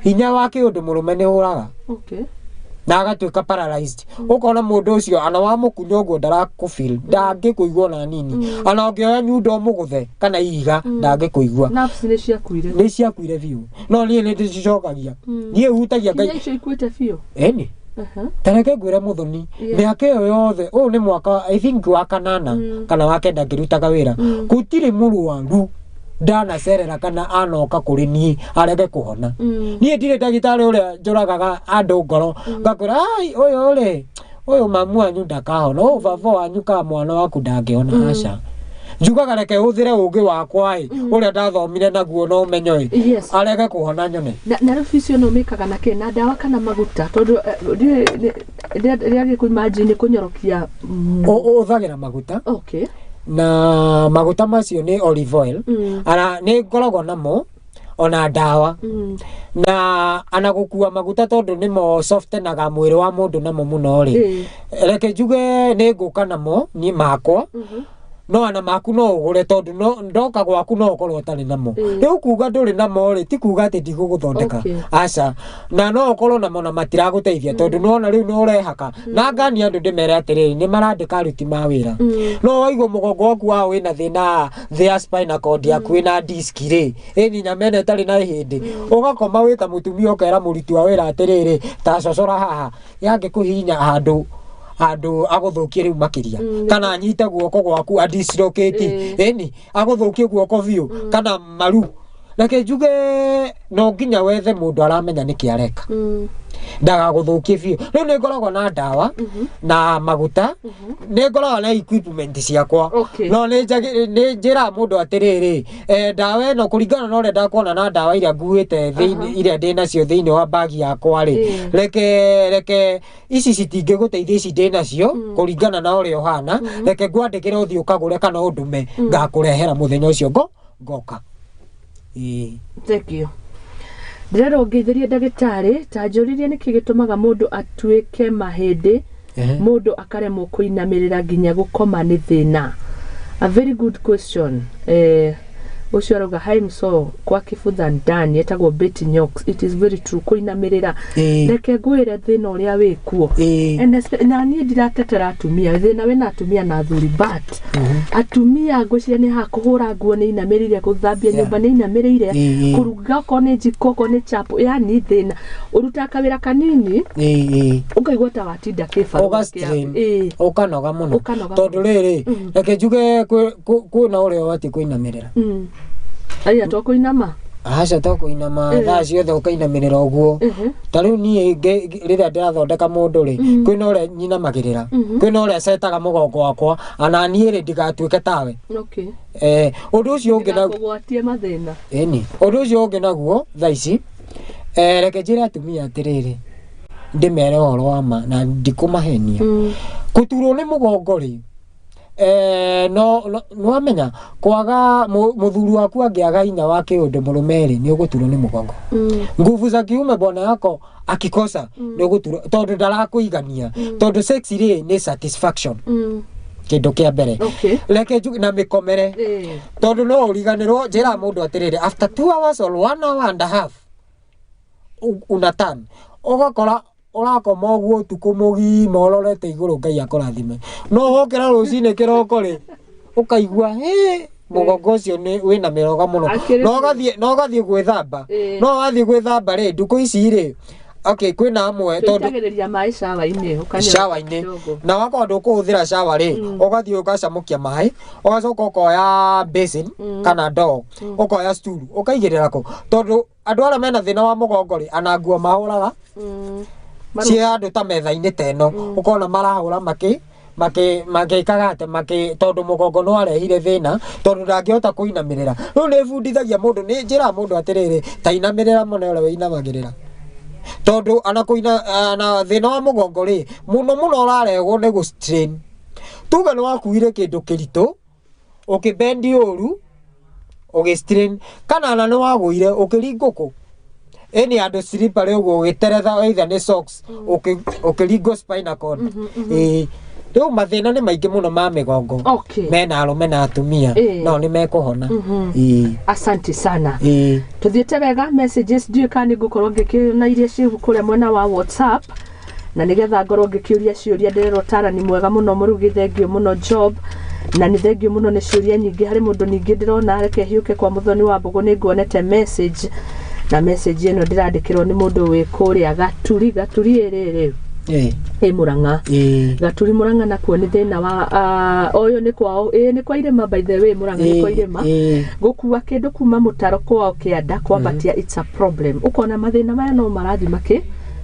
hinya wa kĩũndũ mũrũme nĩ ũraga na agatuĩka paralyzed. Ũkona mũndũ ũcio ana wamũkunya ũguo ndarakũfeel, ndangĩkũigua ona nini. Ona ũngĩoya nyundo ũmũgũthe kana ihiga, ndangĩkũigua. Nerves nĩ ciakuire. Nĩ ciakuire biũ, no niĩ nĩ ndĩcicokagia. Niĩ hutagia Nginya Ngai. icio ikuĩte biũ? Ĩni. Ta reke ngwĩre mũthoni, mĩaka ĩyo yothe, ũyũ nĩ mwaka I think wa kanana kana wa kenda ngĩrutaga wĩra, gũtirĩ mũrwaru Ndanacerera kana anoka kũrĩ niĩ arege kũhona. Niĩ ndirĩ ndagĩtarĩ ũrĩa njũragaga andũ ngoro ngakwĩra, "Ai, ũyũ rĩ, ũyũ mamu wanyu ndakahona, ũyũ baba wanyu ka mwana waku ndangĩhona." Aca, njugaga reke hũthĩre ũgĩ wakwa ĩ, ũrĩa ndathomire naguo na ũmenyo ĩ, arege kũhona nyone. Na rĩu physio ĩno ũmĩkaga na kĩ, na ndawa kana maguta? Tondũ rĩrĩa gĩkũ imagine kũnyorokia Ũhũthagĩra maguta. Na maguta macio nĩ olive oil. Ara nĩ ngoragwo namo ona ndawa na ana gũkua maguta, tondũ nĩmo softenaga mwĩrĩ wa mũndũ namo mũno rĩ. Reke njuge nĩ ngũka namo niĩ makwa, no ana maku no ũgũre, tondũ no ndoka gwaku no ũkorwo ũtarĩ namo. Rĩu kuga ndũrĩ namo rĩ, ti kuga atĩ ndigũgũthondeka. Aca, na no ũkorwo namo na matiragũteithia, tondũ nĩwona rĩu nĩ ũrehaka na ngani andũ. Ndĩmere atĩrĩrĩ, nĩ marandĩka aruti ma wĩra, no waigua mũgongo waku wa wĩna thĩna thĩ ya spinal cord yaku, wĩna disc rĩ, ĩni nyama ĩno ĩtarĩ na ihĩndĩ, ũgakoma wĩ ta mũtumia, ũkera mũruti wa wĩra atĩrĩrĩ, ta cocora haha, yangĩkũhihinya handũ handũ agũthũkie rĩu makĩria, kana anyite guoko gwaku adislocate, ĩni agũthũkie guoko biũ kana maru. Reke njuge no nginya wethe mũndũ aramenya nĩkĩ areka, ndagagũthũkie biũ. Rĩu nĩ ngoragwo na ndawa na maguta, nĩ ngoragwo na equipment ciakwa. No nĩ njĩraga mũndũ atĩrĩrĩ, ndawa ĩno kũringana na ũrĩa ndakuona na ndawa iria nguĩte thĩinĩ, iria ndĩ nacio thĩinĩ wa bagi yakwa rĩ, reke ici citingĩgũteithia, ici ndĩ nacio kũringana na ũrĩa ũhana, reke ngwandĩkĩre ũthiĩ ũkagũre kana ũndũme ngakũrehera mũthenya ũcio ngoka. Ĩĩ. Thank you. Ndĩrerwo ngeithĩrie ndagĩtarĩ, ta njũririe nĩkĩ gĩtũmaga mũndũ atuĩke mahĩndĩ, mũndũ akaremwo kũinamĩrĩra nginya gũkoma nĩ thĩna. A very good question. Ũcio arauga hi mso kwa kĩbutha ndani, etagwo Betty Nyox. It is very true, kũinamĩrĩra. Reke ngwĩre thĩna ũrĩa wĩkuo. And na niĩ ndiratetera atumia, thĩna wĩna atumia na athuri, but atumia ngwĩciria nĩ haha kũhũra nguo nĩ inamĩrĩire, gũthambia nyũmba nĩ inamĩrĩire, kũruga okorwo nĩ njiko, okorwo nĩ chapo, yani thĩna ũrutaga kawĩra kanini, Ĩĩ, ĩĩ. ũkaigua ta watinda kĩbarũa. Ũga strain. Ũkanoga mũno. Ũkanoga. Tondũ rĩrĩ, reke njuge kwĩna ũrĩa ũbatiĩ kũinamĩrĩra. Aya to kũinama. Aca, to kũinama thaa ciothe ũkainamĩrĩra ũguo. Ta rĩu niĩ rĩrĩa ndĩrathondeka mũndũ rĩ, kwĩna ũrĩa nyinamagĩrĩra, kwĩna ũrĩa cetaga mũgongo wakwa, ana niĩ rĩ ndigatuĩke tawe. Ũndũ ũcio ũngĩ na Ndĩgakũgwatie mathĩna. Ĩni, ũndũ ũcio ũngĩ naguo thaa ici, reke njĩre atumia atĩrĩrĩ, ndĩmere ũhoro wa ma na ndikũmahenia. Gũturwo nĩ mũgongo rĩ, no nĩwamenya kwaga mũthuri waku angĩaga hinya wa kĩũndũ mũrũme rĩ, nĩ ũgũturwo nĩ mũgongo. Nguvu za kiume bwana yako akikosa, nĩ ũgũturwo, tondũ ndarakũigania, tondũ sex rĩ nĩ satisfaction, kĩndũ kĩa mbere. Reke njuge na mĩkomere, tondũ no ũriganĩrwo. Njĩraga mũndũ atĩrĩrĩ, after 2 hours or one hour and a half una turn, ũgakora ũrakoma ũguo ũtukũ mũgima ũrorete igũrũ, Ngai akũrathime, no wokĩra rũcinĩ kĩroko rĩ, ũkaigua hĩ mũgongo ũcio nĩ wĩna mĩroga mũno. No ũgathiĩ gwĩthamba. No wathiĩ gwĩthamba rĩ, ndukũ ici rĩ, okay, kwĩna amwe tondũ Tũitagĩrĩria maĩ shower-inĩ, ũkanyua shower-inĩ kidogo. Na wakorwo ndũkũhũthĩra shower rĩ, ũgathiĩ ũgacamũkia maĩ, ũgacoka ũkoya basin kana ndoo, ũkoya stool, ũkaigĩrĩra kũ, tondũ andũ arĩa mena thĩna wa mũgongo rĩ, ana nguo mahũraga ciĩ handũ ta metha-inĩ ta ĩno, ũkona marahũra makĩ makĩ magĩkaga atĩ makĩ, tondũ mũgongo no arehire thĩna, tondũ ndangĩhota kũinamĩrĩra. Rĩu nĩ bundithagia mũndũ, nĩ njĩraga mũndũ atĩrĩrĩ, ta inamĩrĩra mũno ũrĩa wĩinamagĩrĩra, tondũ ana kũina ana thĩna wa mũgongo rĩ, mũno mũno ũrarehwo nĩ gũ strain. Tuge nĩ wakuire kĩndũ kĩritũ, ũkĩbendi ũru, ũgĩ strain, kana ona nĩ wagũire ũkĩringũkũ, ĩni andũ slippery ũguo, ũgĩteretha either nĩ socks, ũkĩringwo spinal cord. Ĩĩ, rĩu mathĩna nĩ maingĩ mũno ma mĩgongo mena arũme na atumia, no nĩ mekũhona. Ĩĩ. Asante sana. Ĩĩ. Tuthiĩte wega. Messages ndiũĩ kana nĩ ngũkorwo ngĩkĩona iria ciĩ kũrĩa mwena wa WhatsApp, na nĩgetha ngorwo ngĩkĩũria ciũria. Ndĩrerwo tarani mwega mũno, mũrugi, thengio mũno job, na nĩ thengio mũno nĩ ciũria nyingĩ harĩ mũndũ. Ningĩ ndĩrona, reke hiũke kwa Mũthoni wa Mbũgũ, nĩ nguonete message, na message ĩno ndĩrandĩkĩrwo nĩ mũndũ wĩ kũrĩa Gaturi. Gaturi ĩrĩrĩ. Ĩ Murang'a. Gaturi Murang'a nakuo nĩ thĩna wa ũyũ nĩ kwao, ĩ nĩ kwa irĩma, by the way, Murang'a nĩ kwa irĩma. Gũkua kĩndũ kuma mũtaro kwao kĩanda kwambatia, it's a problem. Ũkona mathĩna maya no marathiĩ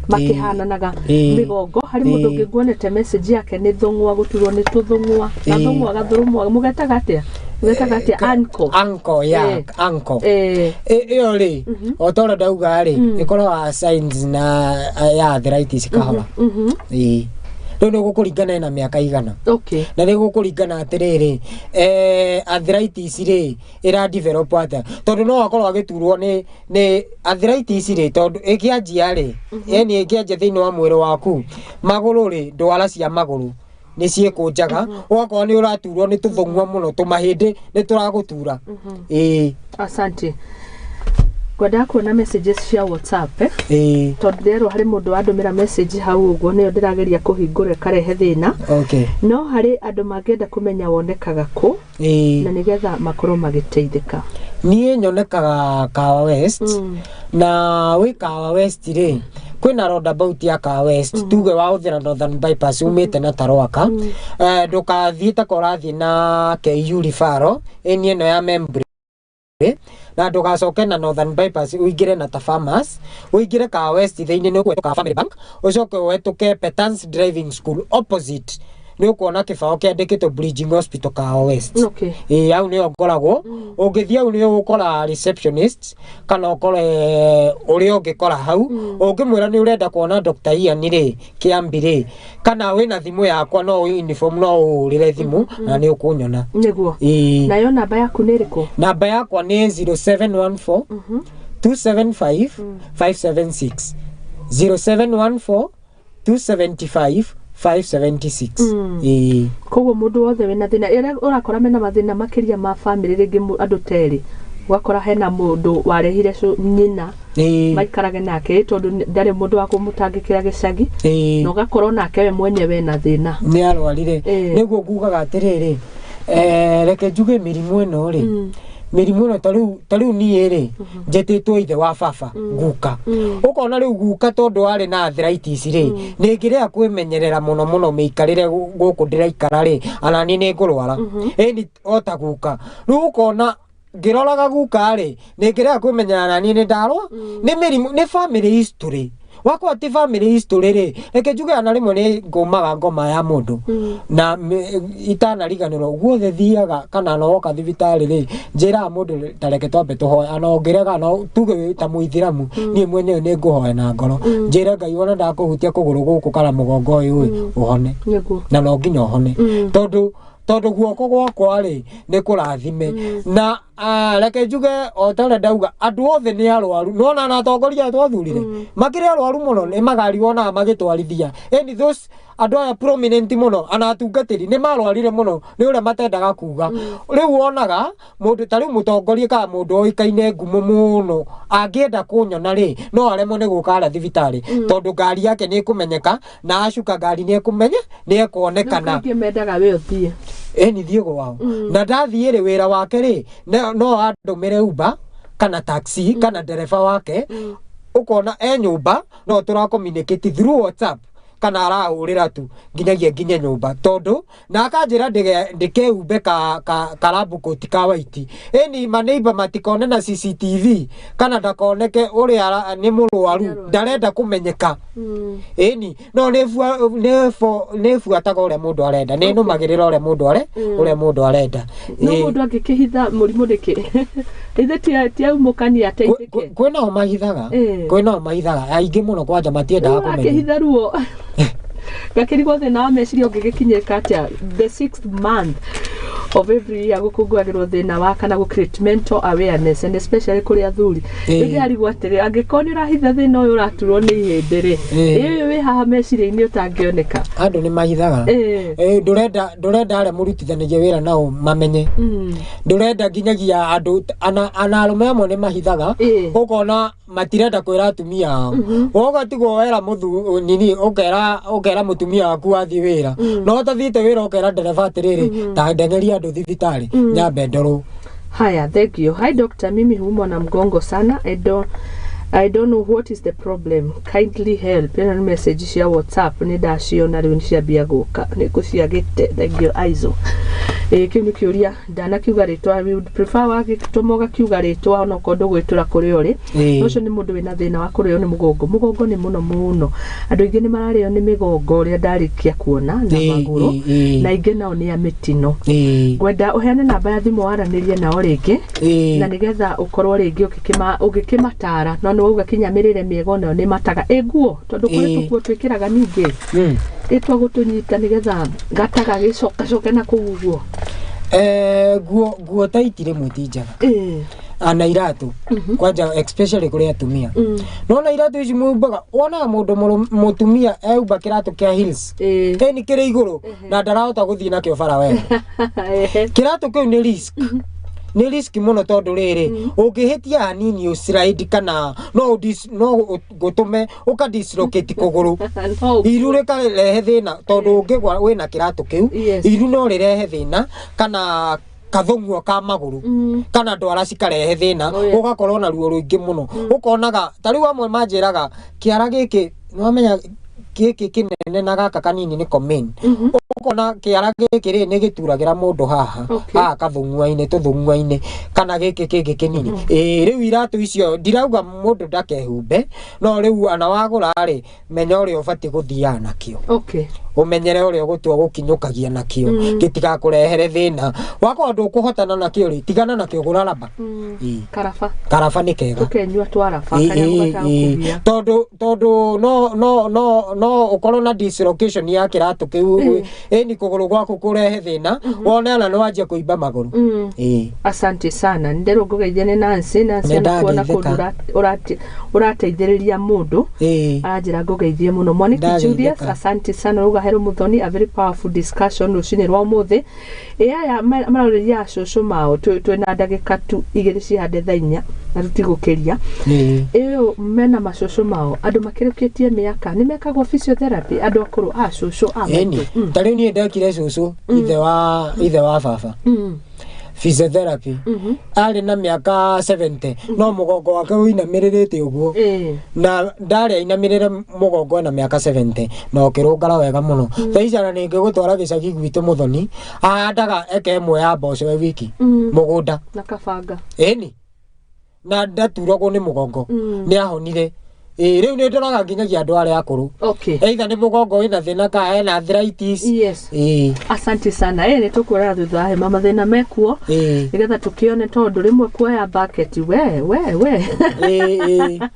makĩhananaga. Mĩgongo, harĩ mũndũ ũngĩ nguonete message yake, nĩ thũng'wa, gũturwo nĩ tũthũng'wa. Gathũng'wa, gathũrũmwa, mũgetaga atĩa? Mũgetaga atĩa? Ankle. Ankle ya ankle. Ĩyo rĩ, o ta ũrĩa ndauga rĩ, ĩkoragwo signs na ya arthritis kahora. Ĩĩ, rĩu nĩ gũkũringana na mĩaka igana. Na nĩ gũkũringana atĩrĩrĩ, arthritis rĩ, ĩra develop atĩa, tondũ no akorwo agĩturwo nĩ arthritis rĩ, tondũ ĩkĩanjia rĩ, yani ĩkĩanjia thĩinĩ wa mwĩrĩ waku, magũrũ rĩ, ndwara cia magũrũ nĩ ciĩkũnjaga, ũgakorwo nĩ ũraturwo nĩ tũthũng'wa mũno, tũmahĩndĩ nĩ tũragũtura. Ĩĩ. Asante. Ngwendaga kuona messages cia WhatsApp, eh? Ĩĩ. Tondũ ndĩrerwo harĩ mũndũ wandũmĩra message hau ũguo, nĩyo ndĩrageria kũhingũra ĩkarehe thĩna. No harĩ andũ mangĩenda kũmenya wonekaga kũ na nĩgetha makorwo magĩteithĩka. Niĩ nyonekaga Kahawa West. Na wĩ Kahawa West rĩ, kwĩna roundabout ya Kahawa West, tuge wahũthĩra Northern Bypass umĩte na Tarwaka, ndũkathiĩ ta ũrathiĩ na KU Referral ĩni ĩno ya Membre, na ndũgacoke na Northern Bypass ũingĩre na Tafamas, ũingĩre Kahawa West thĩinĩ, nĩ ũkũhetũka Family Bank, ũcoke ũhetũke Petans Driving School, opposite nĩ ũkuona kĩbaũ kĩandĩkĩtwo Bridging Hospital Kahawa West. Ĩĩ, hau nĩho ngoragwo. Ũngĩthiĩ hau nĩ ũgũkora receptionist kana ũkore ũrĩa ũngĩkora hau, ũngĩmwĩra nĩ ũrenda kuona Dr. Ian rĩ, Kĩambi rĩ, kana wĩna thimũ yakwa, no uniform, no ũhũrĩre thimũ na nĩ ũkũnyona. Nĩguo. Ĩĩ. Nayo namba yaku nĩ ĩrĩkũ? Namba yakwa nĩ 0714 275 576, 0714 275 576. Ĩĩ. Koguo mũndũ wothe wĩna thĩna ĩrĩa ũrakora mena mathĩna makĩria ma famĩlĩ, rĩngĩ andũ terĩ, ũgakora hena mũndũ warehire nyina maikarage nake tondũ ndarĩ mũndũ wa kũmũtangĩkĩra gĩcagi, na ũgakorwo nake we mwenyewe na thĩna. Nĩ arwarire. Nĩguo ngugaga atĩrĩrĩ, reke njuge mĩrimũ ĩno rĩ, mĩrimũ ĩno ta rĩu niĩ rĩ, njĩtĩtwo ithe wa baba guka, ũkona rĩu guka tondũ arĩ na arthritis rĩ, nĩ ngĩrega kwĩmenyerera mũno mũno mĩikarĩre gũkũ ndĩraikara rĩ, ana niĩ nĩ ngũrwara ĩni o ta guka. Rĩu ũkona ngĩroraga guka rĩ, nĩ ngĩrega kwĩmenyerera na niĩ nĩ ndarwa nĩ mĩrimũ. Nĩ family history wakwa, ti family history rĩ, reke njuge ana rĩmwe nĩ ngũmaga ngoma ya mũndũ na itanariganĩrwo guothe thiaga, kana no woka thibitarĩ rĩ, njĩraga mũndũ ta reke twambe tũhoe, ana ũngĩrega no tuge wĩ ta mũithĩramu, niĩ mwenyewe nĩ ngũhoya na ngoro, njĩre Ngai wona ndakũhutia kũgũrũ gũkũ kana mũgongo ũyũ ĩ, ũhone. Na no nginya ũhone, tondũ guoko gwakwa rĩ nĩ kũrathime. Na reke njuge o ta ũrĩa ndauga, andũ othe nĩ arwaru, nona na atongoria aya twathurire makĩrĩ arwaru mũno, nĩ magari wonaga magĩtwarithia, ĩni those andũ aya prominent mũno ana atungatĩri nĩ marwarire mũno, nĩ ũrĩa matendaga kuga. Rĩu wonaga mũndũ ta rĩu mũtongoria kana mũndũ oĩkaine ngumo mũno angĩenda kũnyona rĩ, no aremwo nĩ gũka harĩa thibitarĩ tondũ ngari yake nĩ ĩkũmenyeka, na acuka ngari nĩ ĩkũmenya, nĩ ekuonekana. Kaingĩ mendaga we ũthiĩ. Ĩni thiĩ gwao, na ndathiĩ rĩ, wĩra wake rĩ, no andũmĩre Uber kana taxi kana ndereba wake, ũkona e nyũmba no tũra communicate through WhatsApp kana arahũrĩra tu nginyagia nginye nyũmba, tondũ na akanjĩra ndikeumbe ka karambu koti ka white, ĩni maneiba matikone na CCTV kana ndakoneke ũrĩa nĩ mũrwaru, ndarenda kũmenyeka. Ĩni no nĩ buataga ũrĩa mũndũ arenda, nĩ nũmagĩrĩra ũrĩa mũndũ are ũrĩa mũndũ arenda. No Ĩĩ. mũndũ angĩkĩhitha mũrimũ nĩkĩ ithe ti aumũkania ateithĩke? Kwĩnao mahithaga. Kwĩnao mahithaga aingĩ mũno, kwanja matiendaga kũmenya. Akĩhitha ruo ngakĩrigwo thĩna wa meciria ũngĩgĩkinyĩka atĩa. The sixth month of every year gũkũngũagĩrwo thĩna wa kana gũ create mental awareness and especially kũrĩ athuri. Rĩu ndĩrarigwo atĩrĩ, angĩkorwo nĩ ũrahitha thĩna ũyũ ũraturwo nĩ ihĩndĩ rĩ, ĩ ũyũ wĩ haha meciria-inĩ ũtangĩoneka? Andũ nĩ mahithaga. Ndũrenda arĩa mũrutithanagia wĩra nao mamenye, ndũrenda nginyagia andũ ana arũme amwe nĩ mahithaga. Ũkona matirenda kwĩra atumia ao, ũgatigwo wera mũthu nini, ũkera mũtumia waku wathiĩ wĩra, no ũtathiĩte wĩra ũkera ndereba atĩrĩrĩ, ta ndengeria andũ thibitarĩ nyambe ndorwo. Haya, thank you. Hi doctor, mimi huumwa na mgongo sana. I don't, I don't know what is the problem, kindly help. Ĩno nĩ message cia WhatsApp, nĩ ndaciona rĩu, nĩ ciambia gũka, nĩ ngũciagĩte. Thank you, Aizo. Ĩ, kĩu nĩ kĩũria ndanakiuga rĩtwa. We would prefer wagĩtũma ũgakiuga rĩtwa onokorwo ndũgwĩtũra kũrĩa ũrĩ. Ũcio nĩ mũndũ wĩna thĩna wa kũrĩo nĩ mũgongo. Mũgongo nĩ mũno mũno, andũ aingĩ nĩ mararĩo nĩ mĩgongo ũrĩa ndarĩkia kuona na magũrũ, na aingĩ nao nĩ a mĩtino. Ngwenda ũheane namba ya thimũ waranĩrie nao rĩngĩ na nĩgetha ũkorwo rĩngĩ ũgĩkĩmatara, no nĩ wauga kinya mĩrĩre mĩega onayo nĩ mataga ĩ nguo, tondũ kũrĩ tũkuo twĩkĩraga ningĩ ĩtwa gũtũnyita nĩgetha gataga gĩcokacoke na kũu ũguo. Nguo tight rĩmwe ti njega ana iratũ kwanja, especially kũrĩ atumia. Nona iratũ ici mwĩhumbaga, wonaga mũndũ mũtumia ehumba kĩratũ kĩa heels ĩni kĩrĩ igũrũ na ndarahota gũthiĩ nakĩo bara wega. Kĩratũ kĩu nĩ risk, nĩ risk mũno, tondũ rĩrĩ ũngĩhĩtia hanini ũslide kana no gũtũme ũka dislocate kũgũrũ. No. Iru rĩkarehe thĩna, tondũ ũngĩgwa wĩna kĩratũ kĩu, iru no rĩrehe thĩna kana kathũng'ua ka magũrũ kana ndwara cikarehe thĩna. Oh, yeah. Ũgakorwo na ruo rũingĩ mũno, ũkonaga ta rĩu amwe manjĩraga kĩara gĩkĩ, nĩwamenya gĩkĩ kĩnene na gaka kanini nĩko main. Ũkona kĩara gĩkĩ rĩ nĩ gĩturagĩra mũndũ haha haha kathũng'ua-inĩ, tũthũng'ua-inĩ, kana gĩkĩ kĩngĩ kĩnini. Ĩĩ, rĩu iratũ icio ndirauga mũndũ ndakehumbe, no rĩu ana wagũra rĩ, menya ũrĩa ũbatiĩ gũthiaga nakĩo, ũmenyere ũrĩa ũgũtua gũkinyũkagia nakĩo, gĩtigakũrehere thĩna. Wakorwo ndũkũhotana nakĩo rĩ, tigana nakĩo, gũra raba. Ĩĩ. Karaba. Karaba nĩ kega. Tũkenyua twaraba karĩa mũgatagũkũgia. Tondũ no ũkorwo na dislocation ya kĩratũ kĩu, ĩni kũgũrũ gwaku kũrehe thĩna, wone ona nĩ wanjia kũimba magũrũ. Ĩĩ. Asante sana, nderwo ngũgeithie nĩ Nancy. Nancy Nĩ anakuona kũndũ ndageithĩka. ũrateithĩrĩria mũndũ. Aranjĩra ngũgeithie mũno, Mwaniki Ndageithĩka. Julius, asante sana. Rauga hero Muthoni, a very powerful discussion rũcinĩ rwa ũmũthĩ. Ĩ, aya marorĩria acũcũ mao, twĩna ndagĩka tu 2 cihande thaa 4 na tũtigũkĩria. Ĩyo mena macũcũ mao, andũ makĩrũkĩtie mĩaka, nĩ mekagwo physiotherapy, andũ akũrũ, a cũcũ, a Ĩni. maitũ? Ta rĩu niĩ ndekire cũcũ, ithe wa baba, physiotherapy. Arĩ na mĩaka 70, no mũgongo wake ũinamĩrĩrĩte ũguo, na ndarĩ ainamĩrĩre mũgongo na mĩaka 70 na ũkĩrũngara wega mũno. Thaa ici ona ningĩ gũtwara gĩcagi gwitũ, Mũthoni ahandaga eka 1 ya mboco e wiki mũgũnda. Na kabanga. Ĩni, na ndaturagwo nĩ mũgongo. Nĩ ahonire. Ĩ, rĩu nĩ ndoraga nginyagia andũ arĩa akũrũ, either nĩ mũgongo wĩna thĩna kana ena arthritis. Ĩĩ. Asante sana. Nĩ tũkuoraga thutha wa hema mathĩna mekuo, nĩgetha tũkĩone, tondũ rĩmwe kuoya bucket we Ĩĩ, ĩĩ.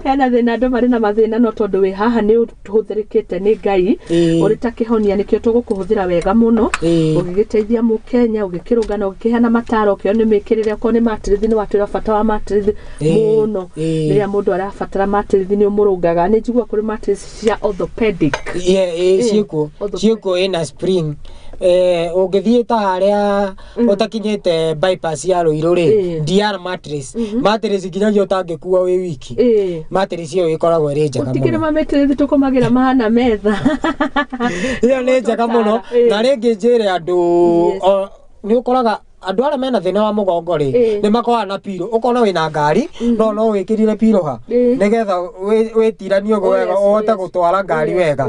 Hena thĩna, andũ marĩ na mathĩna, no tondũ wĩ haha nĩ ũhũthĩrĩkĩte nĩ Ngai ũrĩ ta kĩhonia, nĩkĩo tũgũkũhũthĩra wega mũno ũgĩgĩteithia mũkenya, ũgĩkĩrũngana, ũgĩkĩheana mataro, ũkĩona nĩ mĩkĩrĩre, okorwo nĩ matirithi, nĩ watwĩra bata wa matirithi mũno. Rĩrĩa mũndũ arabatara matirithi, nĩ ũmũrũngaga. Nĩ njigua kũrĩ matirithi cia orthopedic. Yeah, ĩĩ, ciĩkuo. Orthopedic. Ciĩkuo, ĩna spring. Ũngĩthiĩ ta harĩa ũtakinyĩte bypass ya Rũirũ rĩ, DR mattress, mattress nginyagia ũtangĩkua wĩ wiki, mattress ĩyo ĩkoragwo ĩrĩ njega Gũtikĩrĩ mũno. Mametirithi tũkomagĩra mahana metha. Ĩyo nĩ njega mũno. Na rĩngĩ njĩre andũ, nĩ ũkoraga andũ arĩa mena thĩna wa mũgongo rĩ, nĩ makoragwo na piro, ũkona wĩna ngari no wĩkĩrire piro ha nĩgetha wĩtiranie ũguo wega, ũhote gũtwara ngari wega.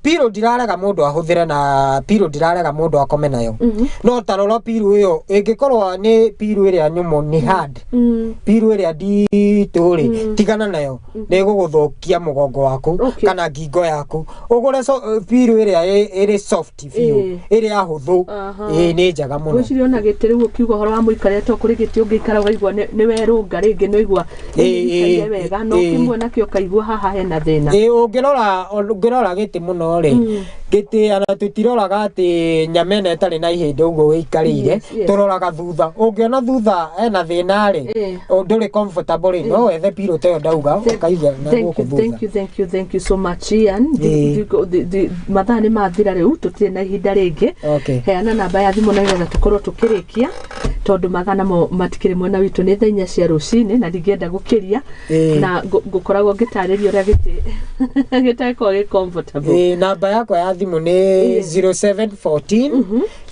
Piro ndirarega mũndũ ahũthĩre, na piro ndirarega mũndũ akome nayo, no tarora piro ĩyo ĩngĩkorwo nĩ piro ĩrĩa nyũmũ, nĩ hard, piro ĩrĩa nditũ rĩ, tigana nayo, nĩ ĩgũgũthũkia mũgongo waku kana ngingo yaku. Ũgũre piro ĩrĩa ĩrĩ soft biũ, ĩrĩa hũthũ. Ĩĩ, nĩ njega mũno. Ngwĩciria ona gĩtĩ rĩu, ũkiuga ũhoro wa mũikarĩre, to kũrĩ gĩtĩ ũngĩikara ũkaigua nĩ werũnga rĩngĩ, nĩ waigua nĩ ũikarire wega, no kĩmwe nakĩo ũkaigua haha hena thĩna. Ĩĩ, ũngĩrora gĩtĩ mũno rĩ, gĩtĩ ona tũtiroraga atĩ nyama ĩno ĩtarĩ na ihĩndĩ ũguo wĩikarĩire. Tũroraga thutha, ũngĩona thutha ena thĩna rĩ, ndũrĩ comfortable rĩ, no wethe piro ta ĩyo ndauga, ũkaiga na Thank gũkũ you, thutha. thank you, thank you, thank you so much, Ian. Mathaa nĩ mathira rĩu, tũtirĩ na ihinda rĩngĩ. Heana namba ya thimũ nĩgetha tũkorwo tũkĩrĩkia, tondũ mathaa namo matikĩrĩ mwena witũ, nĩ thaa 4 cia rũcinĩ na ndingĩenda gũkĩria na ngũkoragwo ngĩtarĩria ũrĩa gĩtĩ gĩtagĩkorwo gĩ comfortable. Ĩĩ, namba yakwa ya thimũ nĩ 0714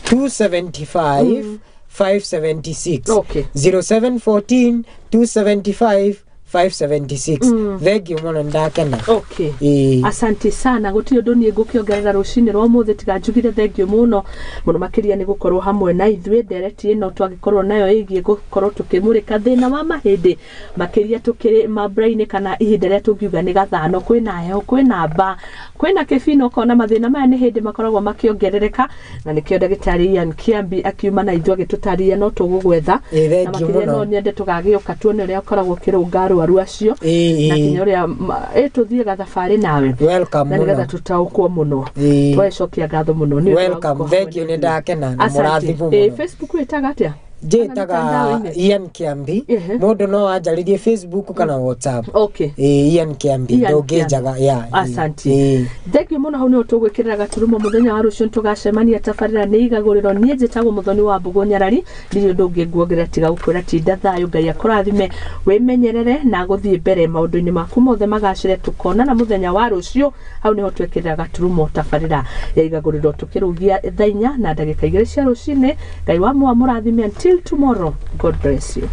275 576. 0714 275 576. Thank you mũno, nĩ ndakena. Okay. Ĩĩ. Asante sana. Gũtirĩ ũndũ niĩ ngũkĩongerera rũcinĩ rwa ũmũthĩ tiga njugire thengiũ mũno mũno makĩria nĩ gũkorwo hamwe na ithuĩ. Ndereti ĩno twagĩkorwo nayo ĩgiĩ gũkorwo tũkĩmũrĩka thĩna wa mahĩndĩ, makĩria tũkĩrĩ mambura-inĩ kana ihinda rĩrĩa tũngiuga nĩ gathano, kwĩna heho, kwĩna mba, kwĩna kĩbino, ũkona mathĩna maya nĩ hĩndĩ makoragwo makĩongerereka, na nĩkĩo ndagĩtarĩ Ian Kiambi akiuma na ithuĩ agĩtũtarĩria. No tũgũgwetha Ĩĩ, na thengiũ makĩria mũno. no nyende tũgagĩũka tuone ũrĩa ũkoragwo ũkĩrũnga arwaru acio Ĩĩ, na ĩĩ. kinya ũrĩa ĩ tũthiĩ gathabarĩ nawe Welcome na nĩgetha mũno. tũtaũkwo mũno. Ĩĩ. Twacokia ngatho mũno nĩ ũndũ wa Welcome. gũkorwo hamwe Thank you, na nĩ ithuĩ. ndakena na Asante. mũrathimwo Ĩĩ, mũno. Facebook wĩtaga atĩa? Njĩtaga Kana mĩtandao-inĩ? Ian Kiambi. Mũndũ no anjarĩrie Facebook kana WhatsApp. Ĩĩ, Ian Kiambi. Ian. Ndũngĩnjaga ya. Asante. Ĩĩ. Thengiũ mũno. Hau nĩho tũgwĩkĩrĩra gaturumo. Mũthenya wa rũciũ tũgacemania. Tabarĩra nĩ igagũrĩro. Niĩ njĩtagwo Mũthoni wa Mbũgũ Nyarari. Ndirĩ ũndũ ũngĩ nguongerera tiga gũkwĩra tinda thayũ, Ngai akũrathime, wĩmenyerere na gũthiĩ mbere maũndũ-inĩ maku mothe magacĩre. Tũkonana mũthenya wa rũciũ. Hau nĩho twekĩrĩra gaturumo tabarĩra ya igagũrĩro, tũkĩrũgia thaa 4:02 cia rũcinĩ. Ngai wa mũrathime. Until tomorrow, God bless you.